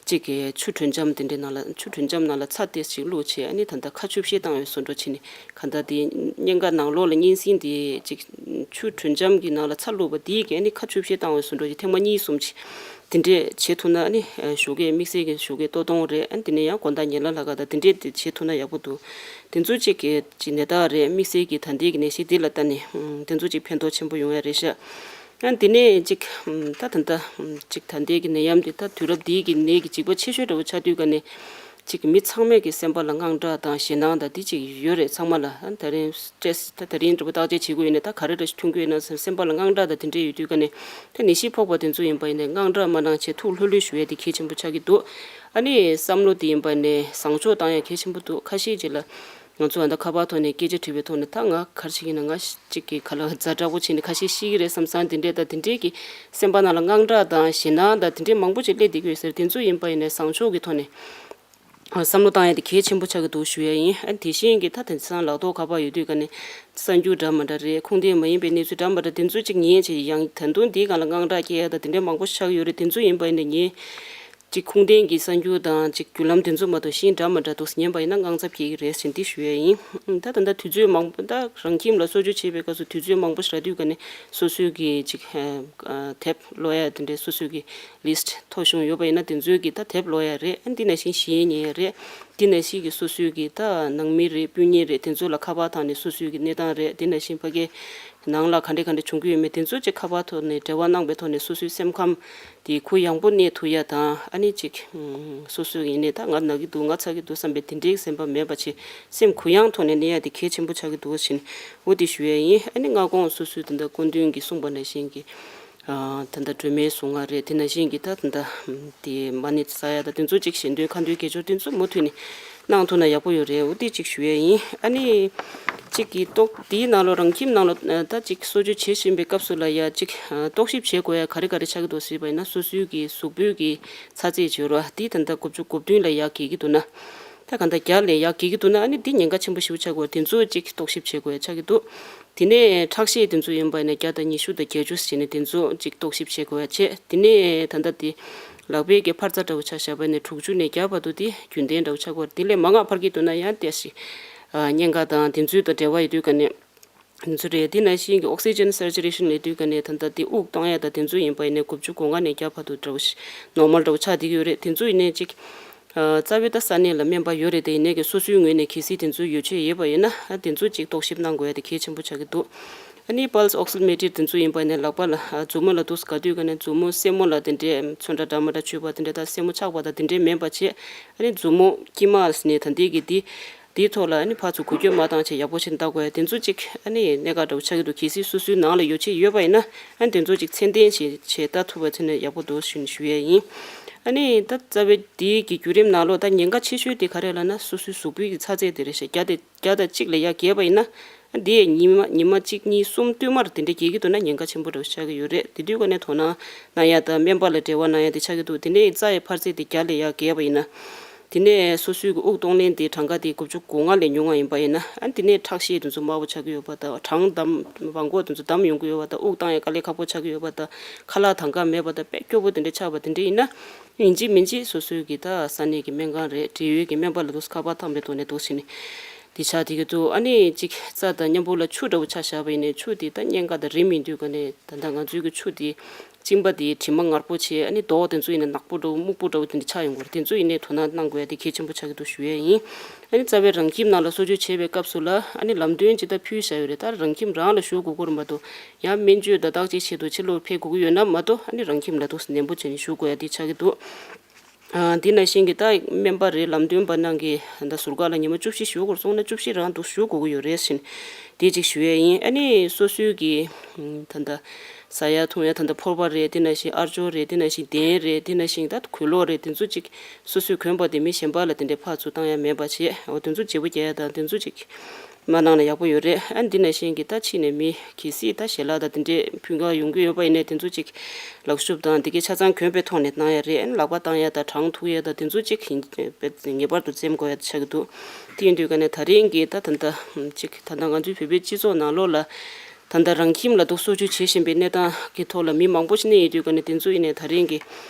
གཅིག་གི་ཆུ་དྲོད་འཇམ་དེ་འདྲའི་ནང་ལ་ཆུ་དྲོད་འཇམ་ནང་ལ་ཚྭ་ཏོག་ཙམ་བླུགས་བྱས། ཨ་ནི་ད་ལྟ་ཁ་ཆུ་བཤལ་བཏང་བའི་བཟོ་འདྲ་བྱས་ནས་གང་ལྟར་དེ་སྙིང་ག་ནང་ལོགས་ལ་སྙིང་སྲིན་དེ་གཅིག་ཆུ་དྲོད་འཇམ་གྱི་ནང་ལ་ཚྭ་བླུགས་པ་དེ་གིས་ཨ་ནི་ཁ་ཆུ་བཤལ་བཏང་བའི་བཟོ་འདྲ་གྱི་ཐེངས་མ་གཉིས་གསུམ་ཅིག་དེ་འདྲས་བྱེད་ཐུབ་ན། ཨ་ནི་ཞོགས་ཀས་དམིགས་བསལ་གྱི་ཞོགས་ཀས་ལྟོ་འཐུང་རེད། ཨ་ནི་དེ་ནས་ཡང་དགོང་དག་ཉལ་ལ་ལྷག་ག་དང་དེ་འདྲས་དེ་བྱེད་ཐུབ་ན་ཡག་པོ་འདུག་དེ་ཚོ་གཅིག་གི་གཅིག་ནད་རྟགས་རེད། དམིགས་བསལ་གྱི་ད་ལྟའི་གི་ནད་གཞི་འདི་ལ་ལྟ་ནས་དེ་ཚོ་གཅིག་ཕན་ཐོགས་ཆེན་པོ་ཡོང་ཡ་རེད་ཤག་ཨ་དེ་ནས་གཅིག་ད་ད་ལྟ་གཅིག་ད་ལྟའི་གི་ནད་ཡམས་འདི་ད་དུས་རབས་འདིའི་གི་ནད་ཀྱི་འཇིགས་པ་ཆེ་ཤོས་འདྲ་བོ་ཆགས་དུས་ག་ནས་གཅིག་མི་ཚང་མས་གི་སེམས་པ་ལ་དངངས་སྐྲག་དང་ཞེད་སྣང་དང་འདི་གཅིག་ཡོད་རེད། ཚང་མ་ལ་ཨ་ད་རིང་སི་ཊེ་རེ་སི་ད་ད་རིང་འདྲ་བོ་བརྟག་དཔྱད་བྱེད་དགོས་ཡོད་ན་ད་ག་རེ་འདྲ་ཞིག་ཐོན་གི་ཡོད་ན་སེམས་པ་ལ་དངངས་སྐྲག་དང་དེ་འདྲས་ཡོད་དུས་ག་ནས་ད་ནད་གཞི་ཕོག་པ་དེ་ཚོ་ཡིན་པ་ཡིན་ནས་དངངས་སྐྲག་མ་གནང་བྱས་ཐུགས་ལྷོད་ལྷོད་བཞུགས་ཡ་དེ་གལ་ཆེན་པོ་ཆགས་ཀྱི་འདུག་ཨ་ནི་བསམ་བློ་དེ་ཡིན་པ་ནས་བཟང་ཕྱོགས་བཏང་ཡ་གལ་ཆེན་པོ་འདུག་ཁ་ཤས་ཅིག་ལ། ང་ཚོ་ཨ་མདའ་ཁ་པར་ཐོག་ནས་སྐད་ཆ་དྲིས་པའི་ཐོག་ནས་ད་ང་ག་རེ་བྱེད་ཀྱི་ཡིན་ན་ང་གཅིག་གི་ག་ལ་ཛ་དྲག་པོ་བྱས་ནས་ཁ་ཤས་ཤི་གི་རེད་བསམ་བསམ་དེ་འདྲས་དང་དེ་འདྲས་ཀྱི་སེམས་པ་ནང་ལ་དངངས་སྐྲག་དང་ཞེད་སྣང་དང་དེ་འདྲས་མང་པོ་ཅིག་སླེབས་བསྡད་ཀྱི་ཡོད་ཟེར། དེ་ཚོ་ཡིན་པ་ཡིན་ན་བཟང་ཕྱོགས་ཀྱི་ཐོག་ནས་བསམ་བློ་བཏང་ཡ་དེ་གལ་ཆེན་པོ་ཆགས་ཀྱི་འདུག་ཞུ་ཡ་ཡིན། ཨ་དེ་བཞིན་གྱི་ད་དེང་སང་ལག་ཐོགས་ཁ་པར་ཡོད་དུས་ག་ནས་གསར་འགྱུར་འདྲ་མི་འདྲ་རེད། ཁུངས་ལྡན་མ་ཡིན་པའི་གནས་ཚུལ་འདྲ་མི་འདྲ་དེ་ཚོ་ཅིག་ཉན་བྱས་ཡང་ད་དུང་དེའི་སྒང་ལ་དངངས་སྐྲག་སྐྱེ་ཡ་དང་དེ་འདྲས་མང་པོ་ཆགས་ཀྱི་ཡོད་རེད། དེ་ཚོ་ཡིན་པ་ཡིན་ན་ངས། གཅིག་ཁུངས་ལྡན་གྱི་གསར་འགྱུར་དང་གཅིག་བརྒྱུད་ལམ་དེ་ཚོ་མ་གཏོགས་གཞན་འདྲ་མི་འདྲ་འདུག་ཉན་པ་ཡིན་ན་དངངས་འཚབ་སྐྱེ་གི་རེད་ཟེར་འདི་ཞུ་ཡ་ཡིན། ད་ད་ལྟ་དུས་ཚོད་མང་པོ་ད་རང་ཁྱིམ་ལ་གསོ་བཅོས་བྱེད་པའི་སྐབས་སུ་དུས་ཚོད་མང་པོ་ཞིག་རག་དུས་ག་ནས་སོ་སོའི་གི་གཅིག་དེབ་ཀློག་ཡ་དེ་འདྲའི་སོ་སོའི་གི་ལིསི་ཊི་མཐོ་ཤོས་ཡོད་པ་ཡིན་ན་དེ་ཚོའི་གི་ད་དེབ་ཀློག་ཡ་རེད། ཨ་འདི་ནང་བཞིན་གཞས་ཉན་ཡ་རེད། འདི་ནང་བཞིན་གི་སོ་སོའི་གི་ད་ནང་མི་རེད་སྤུན་ཉེ་རེད་དེ་ཚོ་ལ་ཁ་པར་བཏང་ནས་སོ་སོའི་གི་གནས་སྟངས་རེད། འདི་ནང་བཞིན་ཕ་གི་ནང་ལ་ག་འདྲ་ག་འདྲ་བྱུང་གི་ཡོད་མེད་དེ་ཚོ་གཅིག་ཁ་པར་ཐོག་ནས་འབྲེལ་བ་གནང་པའི་ཐོག་ནས་སོ་སོའི་སེམས་ཁམས་དེ་གུ་ཡངས་པོ་གནས་ཐུབ་ཡ་དང་། ཨ་ནི་གཅིག་སོ་སོ་ཡིན་ནའི་ད་ང་ན་གི་འདུག་ང་ཚ་གི་འདུག་བསམ་པའི་དེ་འདྲའི་སེམས་པ་མེད་པ་བྱས་སེམས་གུ་ཡངས་ཐོག་ནས་གནས་ཡ་དེ་གལ་ཆེན་པོ་ཆགས་ཀྱི་འདུག་བཞིན་འོ་དེ་ཞུ་ཡ་ཡིན། ཨ་ནི་སྔ་དགོང་སོ་སོའི་ད་ལྟ་སྐུ་མདུན་གྱིས་གསུངས་པ་ནང་བཞིན་གྱི་ད་ལྟ་སྒྲོལ་མའི་གཟུངས་སྔགས་རེད། དེ་ནང་བཞིན་གྱི་ད་ད་ལྟ་དེ་མ་ཎི་བསགས་ཡ་ད་དེ་ཚོ་གཅིག་གཞན་དོན་ཁ་འདོན་དགེ་སྦྱོར་དེ་ཚོ་མུ་མཐུད་ནས་གནང་ཐུབ་ན་ཡག་པོ་ཡོད་རེད། འོ་དེ་གཅིག་ཞུ་ཡས་ཡིན། ཨ་ནི་གཅིག་གི་ཏོག་དེའི་ནང་ལོ་རང་ཁྱིམ་ནང་ལོ་ད་གཅིག་གསོ་བཅོས་བྱེད་བཞིན་པའི་སྐབས་སུ་ལ་ཡ་གཅིག་རྟོག་ཞིབ་བྱེད་དགོས་ཡ་ག་རེ་ག་རེ་ཆགས་ཀྱི་འདུག་ཟེར་བ་ཡིན་ན་སོ་སོའི་གི་གཟུགས་པོའི་གི་ཚ་ཚད་བརྗོད་རོགས་དེ་ད་ལྟ་དགུ་བཅུ་གོ་བདུན་ལ་ཡར་བརྒལ་གྱི་འདུག་ན། ད་ག་ད་བརྒྱ་ལས་ཡར་བརྒལ་གྱི་འདུག་ན་ཨ་ནི་འདི་ཉེན་ཁ་ཆེན་པོ་ཞིག་ཆགས་དགོས་དེ་ཚོ་གཅིག་རྟོག་ཞིབ་བྱེད་དགོས་ཡ་ཆགས་ཀྱི་འདུག་དེ་ནས་ཁྲག་ཤེད་དེ་ཚོ་ཡིན་པ་ཡིན་ན་བརྒྱ་དང་ཉི་ཤུ་དང་བརྒྱད་ཅུ་ཟེར་ནས་དེ་ཚོ་གཅིག་རྟོག་ཞིབ་བྱེད་དགོས་ཡ་བྱས། དེ་ནས་ད་ལྟ་དེ་ལག་པའི་གི་འཕར་རྩ་འདྲ་བོ་ཆ་བཞག་པ་ཡིན་ན་དྲུག་ཅུ་ནས་བརྒྱ་བར་དུ་དེ་རྒྱུན་ལྡན་འདྲ་བོ་ཆགས་ཀྱི་ཡོད་རེད། དེ་ལས་མང་བ་འཕར་གྱི་འདུག་ན་ཡང་བལྟས་ཤིག་ཨ་གཉན་ཁ་དང་དེ་ཚོའི་དང་འབྲེལ་བ་ཡོད་དུས་ག་ནས་དེ་ཚོ་རེད། དེ་ནང་བཞིན་གྱི་ཨོག་སི་ཇན་སེ་ཅུ་རེ་ཤན་ལབ་དུས་ག་ནས་ད་ལྟ་དེ་དབུགས་གཏོང་ཡ་དང་དེ་ཚོ་ཡིན་པ་ཡིན་ན་དགུ་བཅུ་གོ་ལྔ་ནས་བརྒྱ་བར་དུ་འདྲ་བོ་ཞིག་ནོར་མལ་འདྲ་བོ་ཆགས་བསྡད་ཀྱི་ཡོད་རེད། དེ་ཚོ་ཡིན་ནའི་གཅིག་ཨ་རྩ་བའི་ད་ས་གནས་ལ་སྨན་པ་ཡོད་རེད། དེ་ཡིན་ནའི་གི་སོ་སོའི་ངོས་ནས་གལ་སྲིད་དེ་ཚོ་ཡོ་བྱད་ཡོད་པ་ཡིན་ན་ཨ་དེ་ཚོ་གཅིག་རྟོག་ཞིབ་གནང་དགོས་ཡ་དེ་གལ་ཆེན་པོ་ཆགས་ཀྱི་འདུག་ཨ་ནི་པལ་སི་ཨོག་སི་མི་ཊར་དེ་ཚོ་ཡིན་པ་ཡིན་ན་ལག་པ་ལ་ཨ་མཛུབ་མོ་ལ་འདུག་སེ་ག་དུས་ག་ནས་མཛུབ་མོ་སེན་མོ་ལ་དེ་འདྲའི་ཚོན་ཁྲ་འདྲ་མི་འདྲ་ཆུད་པ་དེ་འདྲའི་ད་སེན་མོ་ཆག་པ་དང་དེ་འདྲའི་མིན་པ་བྱས། ཨ་ནི་མཛུབ་མོ་དཀྱིལ་མ་ནས་ད་ལྟའི་གི་དེ་དེའི་ཐོག་ལ་ཨ་ནི་ཕར་ཚུར་འགུལ་སྐྱོད་མ་བཏང་བྱས་ཡག་པོ་བྱས་ནས་ལྟ་དགོས་ཡ་དེ་ཚོ་གཅིག་ཨ་ནི་གནད་འགག་འདྲ་བོ་ཆགས་ཀྱི་འདུག་གལ་སྲིད་སོ་སོའི་ནང་ལ་ཡོ་བྱད་ཡོད་པ་ཡིན་ན་ཨ་ནི་དེ་ཚོ་གཅིག་ཚད་ལྡན་ཞིག་བྱས་ལྟ་ཐུབ་པ་བྱས་ན་ཡག་པོ་འདུག་ཞུ་ཞུ་ཡས་ཡིན། ཨ་ནི་ད་རྩ་བའི་དེའི་གི་བརྒྱུད་རིམ་ནང་ལོགས་ད་ཉེན་ཁ་ཆེ་ཤོས་དེ་ག་རེ་ལབ་ན་སོ་སོའི་གཟུགས་པོའི་གི་ཚ་ཚད་དེ་རེད་ཤག་བརྒྱ་དེ་བརྒྱ་དང་གཅིག་ལས་ཡར་བརྒལ་བ་ཡིན་ན་ཨ་འདི་ཉི་མ་ཉི་མ་གཅིག་གཉིས་གསུམ་བསྟུད་མར་དེ་འདྲ་བརྒལ་གྱི་འདུག་ན་ཉེན་ཁ་ཆེན་པོ་འདྲ་བོ་ཆགས་ཀྱི་ཡོད་རེད། དེ་དུས་ཀ་ནས་དོ་སྣང་གནང་ཡ་དང་སྨན་པ་ལ་འབྲེལ་བ་གནང་ཡ་དེ་ཆགས་ཀྱི་འདུག་དེ་ནས་རྩ་ཡི་འཕར་ཚད་དེ་བརྒྱ་ལས་ཡར་བརྒལ་བ་ཡིན་ན། དེ་ནས་སོ་སོའི་གི་དབུགས་གཏོང་ལེན་དེ་གྲངས་ཀ་དེ་དགུ་བཅུ་གོ་ལྔ་ལས་ཉུང་བ་ཡིན་པ་ཡིན་ན་ཨ་དེ་ནས་ཁྲག་ཤེད་དེ་ཚོ་དམའ་བོ་ཆགས་ཀྱི་ཡོད་པ་དང་གྲང་འདམ་བྲང་ཁོག་དེ་ཚོ་འདམ་ཡོང་གི་ཡོད་པ་དང་དབུགས་གཏོང་ཡ་དཀའ་ལས་ཁག་པོ་ཆགས་ཀྱི་ཡོད་པ་དང་ཁ་ལག་དང་ག་མེད་པ་དང་དཔེ་སྐྱོ་པོ་དེ་འདྲ་ཆགས་པ་དེ་འདྲ་ཡིན་ན་ཡིན་གཅིག་མིན་གཅིག་སོ་སོའི་གི་ད་ས་གནས་ཀྱི་སྨན་ཁང་རེད་འབྲེལ་ཡོད་ཀྱི་སྨན་པ་ལ་འདུག་ཁ་པར་བཏང་པའི་ཐོག་ནས་འདུག་ཕྱིན་ནས་དེ་ཆགས་བསྡད་ཀྱི་འདུག་ཨ་ནི་གཅིག་རྩ་དང་མཉམ་པོ་ལ་ཆུ་འདྲ་བོ་ཆ་བཞག་པ་ཡིན་ནའི་ཆུ་དེ་ད་གཉན་ཁ་དང་རིམས་ཡིན་དུས་ཀ་ནས་ད་ལྟ་ང་ཚོའི་གི་ཆུ་དེ། གཅིན་པ་དེའི་དྲི་མ་ངར་པོ་བྱས་ཨ་ནི་མདོག་དེ་ཚོ་ཡིན་ན་ནག་པོ་འདྲ་བོ་སྨུག་པོ་འདྲ་བོ་དེ་འདྲ་ཆགས་ཡོང་གི་རེད། དེ་ཚོ་ཡིན་ནའི་དོ་སྣང་གནང་དགོས་ཡ་དེ་གལ་ཆེན་པོ་ཆགས་ཀྱི་འདུག་ཞུ་ཡ་ཡིན། ཨ་ནི་རྩ་བའི་རང་ཁྱིམ་ནང་ལ་གསོ་བཅོས་བྱེད་པའི་སྐབས་སུ་ལ་ཨ་ནི་ལམ་སྟོན་ཅིག་ད་ཕུལ་བཞག་ཡོད་རེད། ད་རང་ཁྱིམ་རང་ལ་བཞུགས་དགོས་ཀྱི་རེད་མ་གཏོགས་ཡང་སྨན་བཅོས་དང་བརྟག་དཔྱད་ཆེད་དུ་ཕྱི་ལོགས་ཕེབས་དགོས་ཀྱི་ཡོད་ན་མ་གཏོགས་ཨ་ནི་རང་ཁྱིམ་ལ་འདུག་ནན་པོ་བྱས་ནས་བཞུགས་དགོས་ཡ་དེ་ཆགས་ཀྱི་འདུག་ཨ་དེ་ནང་བཞིན་གྱི་ད་སྨན་པ་རེད་ལམ་སྟོན་པ་རྣམས་ཀྱིས་ད་ཟུར་བཀག་ལ་ཉི་མ་བཅུ་བཞི་བཞུགས་དགོས་གསུངས་ན་བཅུ་བཞི་རང་འདུག་བཞུགས་དགོས་ཀྱི་ཡོད་རེད་ཟེར་ནས་དེ་གཅིག་ཞུ་ཡས་ཡིན། ཨ་ནི་སོ་སོའི་གི་ད་ལྟ་ཟ་ཡ་འཐུང་ཡ་ད་ལྟ་ཕོར་པ་རེད། དེ་ནང་བཞིན་ཨ་ཅོ་རེད། དེ་ནང་བཞིན་གདན་རེད། དེ་ནང་བཞིན་ད་གོས་ལོག་རེད། དེ་ཚོ་གཅིག་སོ་སོས་གོན་པ་དེ་མི་གཞན་པ་ལ་དེ་འདྲའི་ཕར་ཚུར་བཏང་ཡ་མེད་པ་བྱས། འོ་དེ་ཚོ་བརྗེ་པོ་རྒྱག་ཡ་དང་དེ་ཚོ་གཅིག་མ་གནང་ན་ཡག་པོ་ཡོད་རེད། ཨ་འདི་ནང་བཞིན་གྱི་ད་ཕྱི་ནས་མི་གལ་སྲིད་ད་ཞལ་ལག་དང་དེ་འདྲས་ཕུལ་ག་ཡོང་གི་ཡོད་པ་ཡིན་ནའི་དེ་ཚོ་གཅིག་ལག་ཤུབས་དང་དེ་གའི་ཆ་ཚང་གྱོན་པའི་ཐོག་ནས་གནང་ཡ་རེད། ཨ་ནི་ལག་པ་བཏང་ཡ་དང་གྲང་འཐུང་ཡ་དང་དེ་ཚོ་གཅིག་ངེས་པར་དུ་འཛེམ་དགོས་ཡ་ཆགས་ཀྱི་འདུག་དེ་ཡིན་དུས་ཀ་ནས་ད་རིང་གི་ད་ད་ལྟ་གཅིག་ད་ལྟ་ང་ཚོའི་བོད་པའི་སྤྱི་ཚོགས་ནང་ལོགས་ལ་ད་ལྟ་རང་ཁྱིམ་ལ་འདུག་གསོ་བཅོས་བྱེད་བཞིན་པའི་གནས་སྟངས་ཀྱི་ཐོག་ལ་མི་མང་པོ་ཞིག་གནས་ཡོད་དུས་ཀ་ནས་དེ་ཚོ་ཡིན་ནའི་ད་རིང་གི་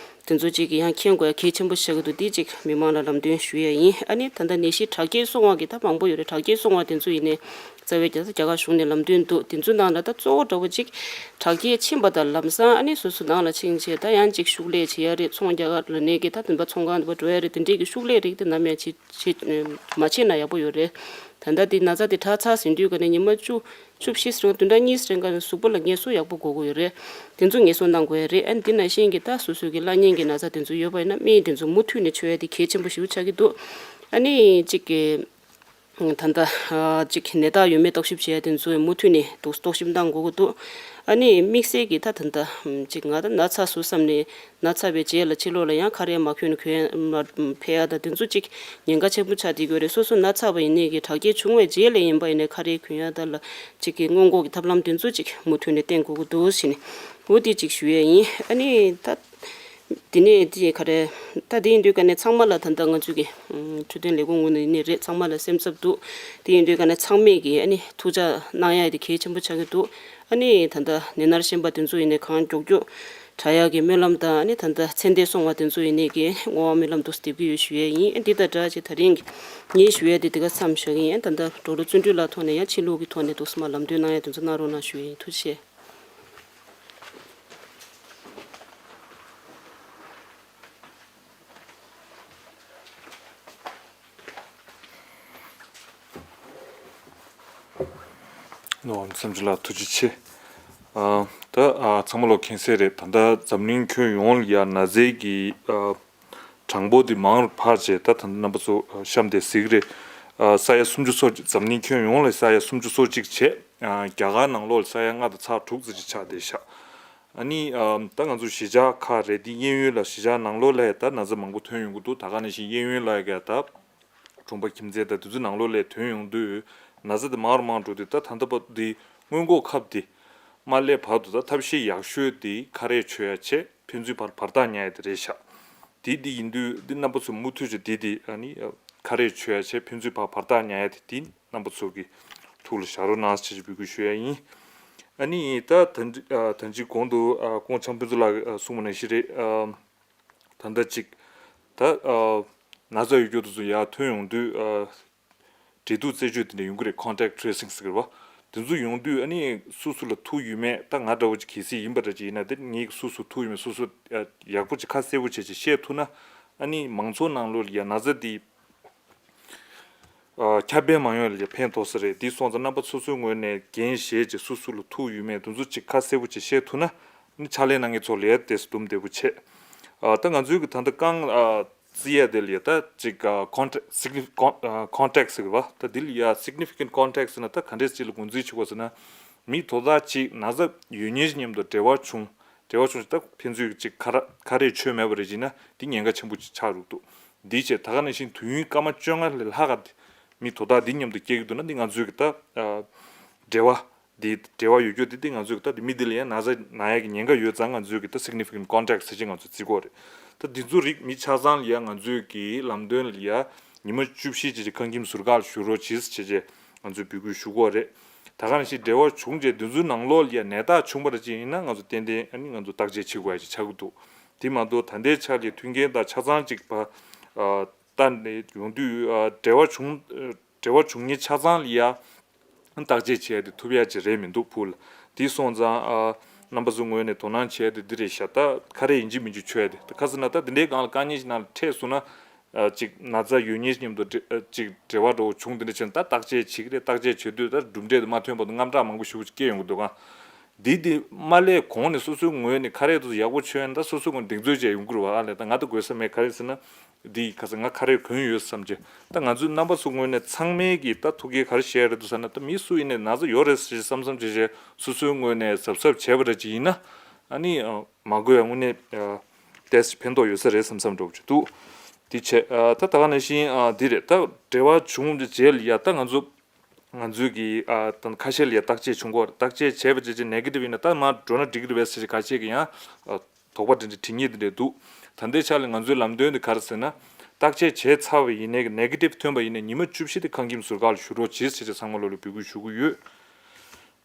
དེ་ཚོ་གཅིག་གིས་ཡང་མཁྱེན་དགོས་ཡ་གལ་ཆེན་པོ་ཆགས་ཀྱི་འདུག་འདི་གཅིག་མི་མང་ལ་ལམ་སྟོན་ཞུ་ཡ་ཡིན། ཨ་ནི་ད་ལྟ་ནད་གཞི་དྲག་སྐྱེད་སོང་བ་གི་ད་མང་པོ་ཡོད་རེད། དྲག་སྐྱེད་སོང་བ་དེ་ཚོ་ཡིན་ནའི་རྩ་བའི་རྒྱ་རྒྱ་གར་གཞུང་ནས་ལམ་སྟོན་འདུག་དེ་ཚོའི་ནང་ལ་ད་གཙོ་བོ་འདྲ་པོ་གཅིག་དྲག་སྐྱེད་ཕྱིན་པ་དང་ལམ་སང་ཨ་ནི་སོ་སོ་ནང་ལ་ཕྱིན་བྱས་ད་ཡང་གཅིག་ཤུགས་ལས་བྱེད་ཡ་རེད། ཚོང་རྒྱག་ག་ལ་ནས་ཀྱི་ད་དེ་འདྲ་ཚོང་ཁང་དེ་འདྲ་འགྲོ་ཡ་རེད། དེ་འདྲས་ཀྱི་ཤུགས་ལས་རིགས་དེ་ནམ་ཡང་བྱེད་བྱེད་མ་བྱེད་ན་ཡག་པོ་ཡོད་རེད། ད་ལྟ་དེ་ན་ཚ་དེ་དྲག་ཚར་ཟིན་དུས་ཀ་ནས་ཉི་མ་བཅུ། བཅུ་བཞི་ཟེར་བ་བདུན་ཕྲག་གཉིས་ཟེར་ག་ནས་གཟུགས་པོ་ལ་ངལ་གསོ་ཡག་པོ་དགོས་ཀྱི་ཡོད་རེད། དེ་ཚོ་ངལ་གསོ་གནང་དགོས་ཡ་རེད། ཨ་ནི་འདི་ནང་བཞིན་གྱི་ད་སོ་སོ་གི་བླ་གཉན་གྱི་ན་ཚ་དེ་ཚོ་ཡོད་པ་ཡིན་ན་སྨན་དེ་ཚོ་མུ་མཐུད་ནས་མཆོད་ཡ་དེ་གལ་ཆེན་པོ་ཞིག་ཆགས་ཀྱི་འདུག་ཨ་ནི་གཅིག་གི་ད་ལྟ་གཅིག་ནད་རྟགས་ཡོད་མེད་རྟོག་ཞིབ་བྱེད་ཡ་དེ་ཚོ་མུ་མཐུད་ནས་རྟོག་རྟོག་ཞིབ་གནང་དགོས་ཀྱི་འདུག་ཨ་ནི་དམིགས་བསལ་གྱི་ད་ད་ལྟ་གཅིག་ང་ད་ན་ཚ་བཟོ་བསམ་ནས། ན་ཚ་བའི་རྗེས་ལ་ཕྱི་ལོགས་ལ་ཡང་ཁ་རས་མ་གྱོན་གྱོན་མ་ཕེབས་ཡ་དང་དེ་ཚོ་གཅིག་ཉེན་ཁ་ཆེན་པོ་ཆགས་བསྡད་ཀྱི་ཡོད་རེད། སོ་སོ་ན་ཚ་བ་ཡིན་ནའི་གི་དྲག་སྐྱེད་བྱུང་བའི་རྗེས་ལ་ཡིན་པ་ཡིན་ནའི་ཁ་རས་གྱོན་ཡ་དང་ལ་གཅིག་གི་སྔོན་འགོག་གི་ཐབས་ལམ་དེ་ཚོ་གཅིག་མུ་མཐུད་ནས་བསྟེན་དགོས་ཀྱི་འདུག་ཟེར་ནས་འོ་དེ་གཅིག་ཞུ་ཡས་ཡིན། ཨ་ནི་ད་དེ་ནས་དེ་ག་རེ་ད་དེ་ཡིན་དུས་ཀ་ནས་ཚང་མ་ལ་ད་ལྟ་ང་ཚོས་ཀྱི་འཕྲོད་བསྟེན་ལས་ཁུངས་ངོས་ནས་ཡིན་ནའི་རེད། ཚང་མ་ལ་སེམས་འཚབ་འདུག་དེ་ཡིན་དུས་ཀ་ནས་ཚང་མས་ཀྱི་ཨ་ནི་ཐུགས་ཅག་གནང་ཡ་དེ་གལ་ཆེན་པོ་ཆགས་ཀྱི་འདུག་ཨ་ནི་ད་ལྟ་ནད་མནར་གཤིན་པ་དེ་ཚོ་ཡིན་ནའི་གང་མགྱོགས་མགྱོགས། དྲག་ཡག་གི་སྨོན་ལམ་དང་ཨ་ནི་ད་ལྟ་ཚེ་འདས་སོང་བ་དེ་ཚོ་ཡིན་ནའི་གི་བསྔོ་བ་སྨོན་ལམ་དུ་འདེབས་ཀྱི་ཡོད་ཞུ་ཡས་ཡིན། འདི་དང་སྦྲགས་ཀྱི་ད་རིང་གི་ངས་ཞུ་ཡས་དེ་འདི་ག་མཚམས་བཞག་གི་ཡིན། ད་ལྟ་འགྲོ་ལུགས་བརྩོན་འགྲུས་ལ་ཐོག་ནས་ཡང་ཕྱི་ལུགས་ཀྱི་ཐོག་ནས་འདུག་སེ་མ་ལམ་སྟོན་གནང་ཡས་དེ་ཚོ་གནང་རོགས་གནང་ཞུ་ཡས་ཡིན། ཐུགས་རྗེ་ཆེ། ནོར་བུ་བསམ་འགྲུབ་ལགས་ཐུགས་རྗེ་ཆེ། ཨ་ད་ཨ་ཚང་མ་ལོ་མཁྱེན་གསལ་རེད། ད་ལྟ་འཛམ་གླིང་ཁྱོན་ཡོངས་ལ་ཡ་ན་ཚའི་གི་ཨ་གྲངས་འབོར་འདི་མང་རུ་འཕར་བྱས་ད་ད་ལྟ་རྣམ་པ་ཚོ་གཤམ་དེ་གཟིགས་རེད། ཨ་ས་ཡ་སུམ་ཅུ་སོ་གཅིག་འཛམ་གླིང་ཁྱོན་ཡོངས་ལ་ས་ཡ་སུམ་ཅུ་སོ་གཅིག་བྱས། ཨ་རྒྱ་གར་ནང་ལོགས་ལ་ས་ཡ་ལྔ་དང་ཚེག་དྲུག་ཙམ་ཅིག་ཆགས་བསྡད་ཤག་ཨ་ནི་ཨ་ད་ང་ཚོ་གཞིས་ཆགས་ཁག་རེད། འདི་གཡས་གཡོན་ལ་གཞིས་ཆགས་ནང་ལོགས་ལ་ད་ན་ཚ་མང་པོ་ཐོན་ཡོང་གི་འདུག་ད་ག་ནང་བཞིན་གཡས་གཡོན་ལ་ཡ་ད། གྲོང་པ་ཁྱིམ་མཚེས་དང་དེ་ཚོའི་ནང་ལོགས་ལ་ཐོན་ཡོང་དུས་ན་ཚ་དེ་མང་རུ་མང་རུ་འགྲོ་དུས་ད་ད་ལྟ་བར་དུ་འདི་སྔོན་འགོག་ཁབ་འདི་མ་སླེབས་བར་དུ་ད་ཐབས་ཤེས་ཡག་ཤོས་འདི་ཁ་རས་མཆོད་ཡ་བྱས་ཕན་ཚུན་བར་བར་ཐག་ཉར་ཡ་དེ་རེད་ཤག་དེ་འདི་ཡིན་དུས་འདི་རྣམ་པ་ཚོ་མུ་མཐུད་བྱས་འདི་འདི་ཨ་ནི་ཁ་རས་མཆོད་ཡ་བྱས་ཕན་ཚུན་བར་བར་ཐག་ཉར་ཡ་དེ་འདི་རྣམ་པ་ཚོ་གི་ཐུགས་ལ་བཞག་རོགས་གནང་ཞེས་འབོད་སྐུལ་ཞུ་ཡ་ཡིན། ཨ་ནི་ད་ད་ད་ཅི་གོང་དུ་ཨ་ཀོང་ཆང་ཕུན་ཚོགས་ལགས་ཀྱིས་གསུངས་པ་ནང་བཞིན་རེད། ཨ་ད་ལྟ་ཅིག་ད་ཨ་ན་ཚ་ཡོད་རྒྱུ་དེ་ཚོ་ཡར་ཐོན་ཡོང་དུས་ཨ་འབྲེལ་གཏུག་རྩད་གཅོད་དེ་འདྲ་ཡོང་གི་རེད། Contact Tracing་ཟེར་གི་རེད་བ། དེ་ཚོ་ཡོང་དུས་ཨ་ནི་སུ་སུ་ལ་ཐུག་ཡོད་མེད། ད་ང་འདྲ་བོ་ཅིག་གལ་སྲིད་ཡིན་པ་འདྲ་ཅིག་ཡིན་ན་དེ་ངས་སུ་སུ་ཐུག་ཡོད་མེད་སོ་སོ་ཨ་ཡག་པོ་ཅིག་ཁ་གསལ་པོ་བྱས་ཅིག་ཤེས་ཐུབ་ན་ཨ་ནི་མང་ཚོགས་ནང་ལོགས་ལ་ཡ་ན་ཚ་དེ། ཨ་ཁྱབ་སྤེལ་མ་ཡོང་ལ་ཕན་ཐོགས་ས་རེད། འདི་སོང་ཙང་རྣམ་པ་སོ་སོའི་ངོས་ནས་འགན་བཞེས་བྱས་སུ་སུ་ལ་ཐུག་ཡོད་མེད་དེ་ཚོ་ཅིག་ཁ་གསལ་པོ་ཅིག་ཤེས་ཐུབ་ན་ནི་ཕྱག་ལས་གནང་མཁན་ཚོ་ལ་ཡ་དེ་སེ་འདུམ་བདེ་པོ་བྱེད། ཨ་ད་ང་ཚོའི་གི་ད་ལྟ་རྐང་ཨ་རྩི་ཡ་དེ་ལ་ཡ་ད་ཅིག་ཨ་Contact Significant Con- ཨ་Contact་ཟེར་གི་བ། ད་འདི་ལ་ཡ་Significant Contact་ཟེར་ན་ད་ག་འདྲས་ཅིག་ལ་གོ་འཛིན་བྱེད་དགོས་ཟེར་ན། མི་དོ་བདག་ཅིག་ན་ཚ་ཡོད་མཁན་ཅིག་མཉམ་དུ་འབྲེལ་བ་བྱུང་། འབྲེལ་བ་བྱུང་ཞིག་ད་ཕན་ཚུན་ཅིག་ཁ་ར་ཁ་རས་མཆོད་མེད་པ་རེད་ཅིག་ན་འདི་ཉེན་ཁ་ཆེན་པོ་ཅིག་ཆགས་འདུག་འདི་བྱས་ད་ག་ནང་བཞིན་དུས་ཡུན་སྐར་མ་བཅོ་ལྔ་ལས་ལྷག་ག་མི་དོ་བདག་འདི་མཉམ་དུ་སྐྱེ་གི་འདུག་ན་འདི་ང་ཚོའི་གི་ད་ཨ་འབྲེལ་བ་འདི་འབྲེལ་བ་ཡོད་རྒྱུ་འདི་འདི་ང་ཚོའི་གི་ད་འདི་མི་འདི་ལ་ཡང་ན་ཚ་ན་ཡག་གི་ཉེན་ཁ་ཡོད་ཙང་ང་ཚོའི་གི་ད་Significant Contact་ཟེར་ཅིག་ང་ཚོས་བརྩི་གི་ཡོད་རེད། ད་འདི་ཚོ་རིགས་མི་ཆ་ཚང་ལ་ཡང་ང་ཚོའི་གི་ལམ་སྟོན་ལ་ཡང་ཉི་མ་བཅུ་བཞི་ཅིག་ཅིག་ཁང་ཁྱིམ་ཟུར་བཀག་ལ་བཞུགས་རོགས་གྱིས་ཟེར་བྱས་བྱས་ང་ཚོས་འབོད་སྐུལ་ཞུ་གི་ཡོད་རེད། ད་ག་ནང་བཞིན་འབྲེལ་བ་བྱུང་རྗེས་དེ་ཚོའི་ནང་ལོགས་ལ་ཡང་ནད་རྟགས་བྱུང་བ་རེ་ཅིག་ཡིན་ན་ང་ཚོ་ཏན་ཏན་ཨ་ནི་ང་ཚོ་བརྟག་དཔྱད་བྱེད་དགོས་ཡ་ཅིག་ཆགས་ཀྱི་འདུག་དེ་མ་གཏོགས་ད་ལྟའི་ཆ་ལ་མཐུན་རྐྱེན་དང་ཆ་ཚང་ཅིག་བ་ཨ་ལྟ་ནས་ཡོང་དུས་ཨ་འབྲེལ་བ་བྱུང་འབྲེལ་བ་བྱུང་མཁན་ཆ་ཚང་ལ་ཡ་བརྟག་དཔྱད་བྱེད་ཡ་དེ་ཐུབ་ཡ་ཅིག་རེད་མི་འདུག་ཕུལ། དེ་སོང་ཙང་ཨ་རྣམ་པ་ཚོའི་ངོས་ནས་དོ་སྣང་བྱེད་ཡ་དེ་འདི་རེད་ཤག་ད་ཁ་རས་ཡིན་གཅིག་མིན་གཅིག་མཆོད་ཡ་དེ་ད་ཁ་སང་ན་ད་འདི་འདྲའི་སྒང་ལ་དཀའ་ངལ་ཞིག་ནང་ལ་འཕྲད་སོང་ན། ཨ་ཅིག་ན་ཚ་ཡོད་མཁན་མཉམ་དུ་འབྲེ་ཨ་ཅིག་འབྲེལ་བ་འདྲ་བོ་བྱུང་དེ་འདྲ་བྱས་ན་ད་བརྟག་དཔྱད་བྱེད་ཀྱི་རེད། བརྟག་དཔྱད་བྱེད་དུས་ད་གྲུབ་འབྲས་དེ་མ་ཐོན་བར་དུ་དངངས་སྐྲག་མང་པོ་ཞེ་པོ་ཅིག་སྐྱེ་ཡོང་གི་འདུག་ག་འདི་དེ་མ་སླེབས་གོང་ནས་སོ་སོའི་ངོས་ནས་ཁ་རས་དེ་ཚོ་ཡག་པོ་མཆོད་ཡ་ད་སོ་སོའི་ངོས་ནས་གདེང་ཚོད་བྱས་ཡོང་གི་རེད་བ། ཨ་ལས་ད་ང་ད་དགོས་ས་མེད། ག་རེ་ཟེར་ན་འདི་ཁ་སང་ང་ཁ་རས་གོན་ཡོད་བསམ་བྱས་ད་ང་ཚོའི་རྣམ་པ་ཚོའི་ངོས་ནས་ཚང་མས་ཀྱི་ད་ཐུགས་ཁུར་ག་རེ་བཞེས་རེད་འདུག་ཟེར་ན་ད་མི་སུ་ཡིན་ནའི་ན་ཚ་ཡོད་རེད་ཟེར་བསམ་བསམ་བྱས་བྱས་སོ་སོའི་ངོས་ནས་གཟབ་གཟབ་བྱས་པ་འདྲ་ཅིག་ཡིན་ན་ཨ་ནི་མ་དགོས་ཡ་དངོས་གནས་ཏོག་ཙམ་ཕན་ཐོགས་ཡོད་ས་རེད་བསམ་བསམ་འདྲ་བོ་ཅིག་འདུག་དེ་བྱས་ཨ་ད་ད་ག་ནང་བཞིན་ཨ་འདི་རེད། ད་འབྲེལ་བ་བྱུང་རྗེས་ལ་ཡ་ད་ང་ཚོ་ང་ཚོའི་གི་ཨ་ད་ཁ་ཤས་ལ་ཡ་བརྟག་དཔྱད་བྱུང་གོ་བརྟག་དཔྱད་བྱས་པ་བྱས་རྗེས་ནེ་གེ་ཊིབ་ཡིན་ན་ད་མར་འགྲོ་ན་འགྲིག་གི་རེད་པས་ཟེར་ག་ཅིག་གི་ཡང་ཨ་དོགས་པ་འདྲ་འདྲ་དྲི་ངེས་འདི་འདྲ་འདུག་ད་ལྟའི་ཆ་ལ་ང་ཚོའི་ལམ་སྟོན་འདི་ག་རེ་ཟེར་ན་བརྟག་དཔྱད་བྱས་ཚར་བ་ཡིན་ནའི་གི་ནེ་གེ་ཊིབ་ཐོན་པ་ཡིན་ནའི་ཉི་མ་བཅུ་བཞི་དེ་ཁང་ཁྱིམ་ཟུར་བཀག་ལ་བཞུགས་རོགས་གྱིས་ཟེར་བྱས་ཚང་མ་ལོ་ལ་འབོད་སྐུལ་ཞུ་གི་ཡོད།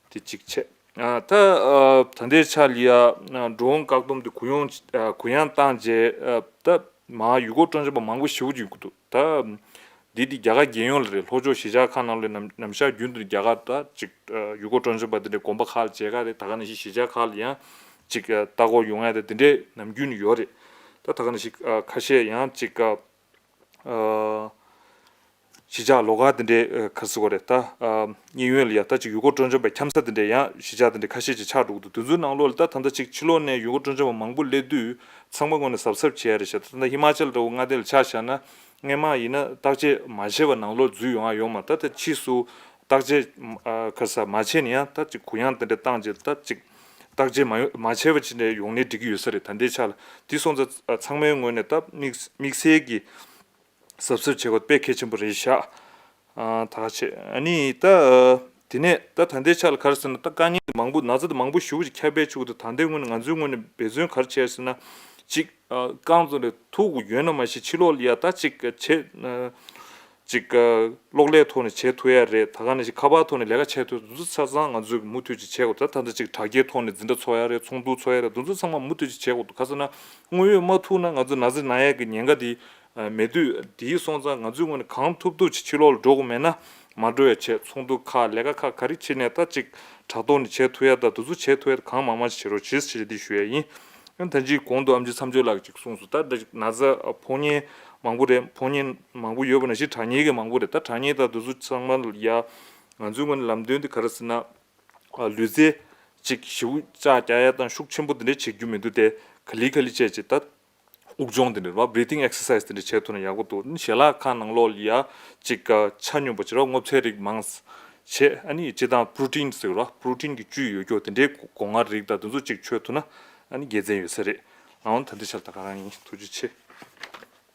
དེ་གཅིག་བྱས། ཨ་ད་ཨ་ད་ལྟའི་ཆ་ལ་ཡ་ཨ་འགྲོ་འོང་བཀག་སྡོམ་དེ་གུ་ཡངས་ཨ་གུ་ཡངས་བཏང་རྗེས་ཨ་ད་མ་ཡུལ་སྐོར་སྤྲོ་འཆམ་པ་མང་པོ་ཞེ་པོ་ཅིག་ཡོང་གི་འདུག་ད་འདི་འདི་རྒྱ་གར་རྒྱལ་ཡོངས་ལ་རེད། ལྷོ་ཕྱོགས་གཞིས་ཆགས་ཁག་ནང་ལ་ནམ་ནམ་ཞག་རྒྱུན་དུ་རྒྱ་གར་ད་ཅིག་ཨ་ཡུལ་སྐོར་སྤྲོ་འཆམ་པ་དེ་འདྲའི་དགོན་པ་ཁག་ལ་མཇལ་ཁ་རེད། ད་ག་ནང་བཞིན་གཞིས་ཆགས་ཁག་ལ་ཡང་ཅིག་ཨ་ལྟ་སྐོར་ཡོང་ཡ་དེ་དེ་འདྲའི་ནམ་རྒྱུན་ནས་ཡོད་རེད། ད་ད་ག་ནང་བཞིན་ཨ་ཁ་ཤས་ཡང་ཅིག་ཨ། ཨ་གཞིས་ཆགས་ལོགས་ཀ་དེ་འདྲའི་ཨ་ག་རེ་ཟེར་དགོས་རེད། ད་ཨ་གཡས་གཡོན་ལ་ཡ་ད་ཅིག་ཡུལ་སྐོར་སྤྲོ་འཆམ་པའི་འཁྱམ་ས་དེ་འདྲའི་ཡང་གཞིས་ཆགས་དེ་འདྲའི་ཁ་ཤས་ཅིག་ཆགས་འགྲོ་གི་འདུག་དེ་ཚོའི་ནང་ལོགས་ལ་ད་ད་ལྟ་ཅིག་ཕྱི་ལོགས་ནས་ཡུལ་སྐོར་སྤྲོ་འཆམ་པ་མང་པོ་སླེབས་དུས་ཚང་མ་ངོས་ནས་གཟབ་གཟབ་བྱེད་ཡ་རེད་ཤག་ད་ལྟ་ཧི་མ་ཅལ་འདྲ་བོ་མངའ་སྡེ་ལ་ཆ་བཞག་ན་སྔས་མ་ཡིན་ན་བརྟག་དཔྱད་མ་བྱས་པ་ནང་ལོགས་འཛུལ་ཡོང་ཡ་ཡོད་མ་རེད། ད་ད་ཕྱིས་སུ་བརྟག་དཔྱད་ཨ་ག་རེ་ཟེར་མ་བྱས་ནས་ཡང་ད་ཅིག་གུ་ཡངས་དེ་འདྲ་བཏང་རྗེས་ད་ཅིག་བརྟག་དཔྱད་མ་ཡོང་མ་བྱས་པ་ཅིག་ནས་ཡོང་ནའི་འགྲིག་གི་ཡོད་ས་རེད། ད་ལྟའི་ཆ་ལ་དེ་སོང་ཙང་ཨ་ཚང་མའི་ངོས་ནས་ད་དམིགས་དམིགས་བསལ་གྱི་གཟབ་གཟབ་བྱེད་དགོས་དཔེ་གལ་ཆེན་པོ་རེད་ཤག་ཨ་ད་ག་བྱེད་ཨ་ནི་ད་ཨ་དེ་ནས་ད་ད་ལྟའི་ཆ་ལ་ག་རེ་ཟེར་ན་ད་དཀའ་ངལ་མང་པོ་ན་ཚ་དེ་མང་པོ་ཞེ་པོ་ཅིག་ཁྱབ་པའི་ཆུ་དེ་ད་ལྟའི་ངོས་ནས་ང་ཚོའི་ངོས་ནས་འབད་བརྩོན་ག་རེ་བྱས་ཟེར་ན་ཅིག་ཨ་རྐང་བཙུགས་ནས་ཐུག་དགོས་ཡོད་ན་མ་གཞི་ཕྱི་ལོགས་ལ་ཡ་ད་ཅིག་བྱེད་ཨ་ཅིག་ཨ་གློག་ཀླད་ཐོག་ནས་བྱེད་ཐུབ་ཡ་རེད། ད་ག་ནང་བཞིན་ཁ་པར་ཐོག་ནས་ལས་ཀ་བྱེད་ཐུབ་དེ་ཚོ་ཆ་ཚང་ང་ཚོས་མུ་མཐུད་ཅིག་བྱེད་དགོས། ད་ད་ལྟ་ཅིག་དྲ་རྒྱའི་ཐོག་ནས་འཛིན་གྲྭ་ཚོགས་ཡ་རེད། ཚོགས་འདུ་ཚོགས་ཡ་རེད། དེ་ཚོ་ཚང་མ་མུ་མཐུད་ཅིག་བྱེད་དགོས་འདུག་ག་ཟེར་ན་དངོས་ཡོད་མ་ཐུག་ན་ང་ཚོ་ན་ཚ་ན་ཡ་གི་ཉེན་ཁ་དེ་ཨ་མེད་དུས། དེ་སོང་ཙང་ང་ཚོའི་ངོས་ནས་གང་ཐུབ་ཐུབ་ཅིག་ཕྱི་ལོགས་ལ་འགྲོ་དགོས་མེད་ན་མ་འགྲོ་ཡ་བྱེད། ཚོགས་འདུ་ཁག་ལས་ཀ་ཁག་ག་རེ་བྱེད་ནས་ད་ཅིག་དྲ་ཐོག་ནས་བྱེད་ཐུབ་ཡ་དང་དེ་ཚོ་བྱེད་ཐུབ་ཡ་གང་མང་མང་ཞིག་བྱེད་རོགས་གྱིས་ཞེས་འདི་ཞུ་ཡ་ཡིན། ཡང་ད་ཅིག་གོང་དུ་ཨམ་ཆི་མཚམས་གཅོད་ལགས་ཀྱིས་གསུངས་སོང་། ད་ད་ཅིག་ན་ཚ་ཕོག་མཁན་མང་པོ་རེད། ཕོག་མཁན་མང་པོ་ཡོད་པ་ནང་བཞིན་དྲག་མཁན་གྱི་མང་པོ་རེད། ད་དྲག་མཁན་དང་དེ་ཚོ་ཚང་མ་ལ་ཡ་ང་ཚོའི་ངོས་ནས་ལམ་སྟོན་འདི་ག་རེ་ཟེར་ན། ཨ་ལུས་རྩལ་ཅིག་ཞེ་པོ་ཅིག་རྒྱག་ཡ་དང་ཤུགས་ཆེན་པོ་དེ་འདྲ་བྱེད་རྒྱུ་མི་འདུག་སྟེ། ག་ལེ་ག་ལེ་བྱས་ཅིག་ད་དབུགས་སྦྱོང་དེ་འདྲ་རེད་བ། breathing exercise དེ་འདྲ་བྱེད་ཐུབ་ན་ཡག་པོ་འདུག་ཞལ་ལག་ཁང་ནང་ལོགས་ལ་ཡ་ཅིག་ཆ་སྙོམས་པོ་བྱེད་རོགས། སྔོ་ཚལ་རིགས་མང་ཙམ་བྱེད། ཨ་ནི་སྤྱིར་བཏང་པྲོ་ཊིན་ཟེར་རོགས། པྲོ་ཊིན་གྱི་བཅུད་ཡོད་རྒྱུ་དེ་འདྲའི་སྒོ་ང་རིགས་དང་དེ་ཚོ་ཅིག་མཆོད་ཐུབ་ན་ཨ་ནི་དགེ་མཚན་ཡོད་ས་རེད། ཨང་། ད་འདི་ཆར་ད་ག་རང་ཡིན། ཐུགས་རྗེ་ཆེ།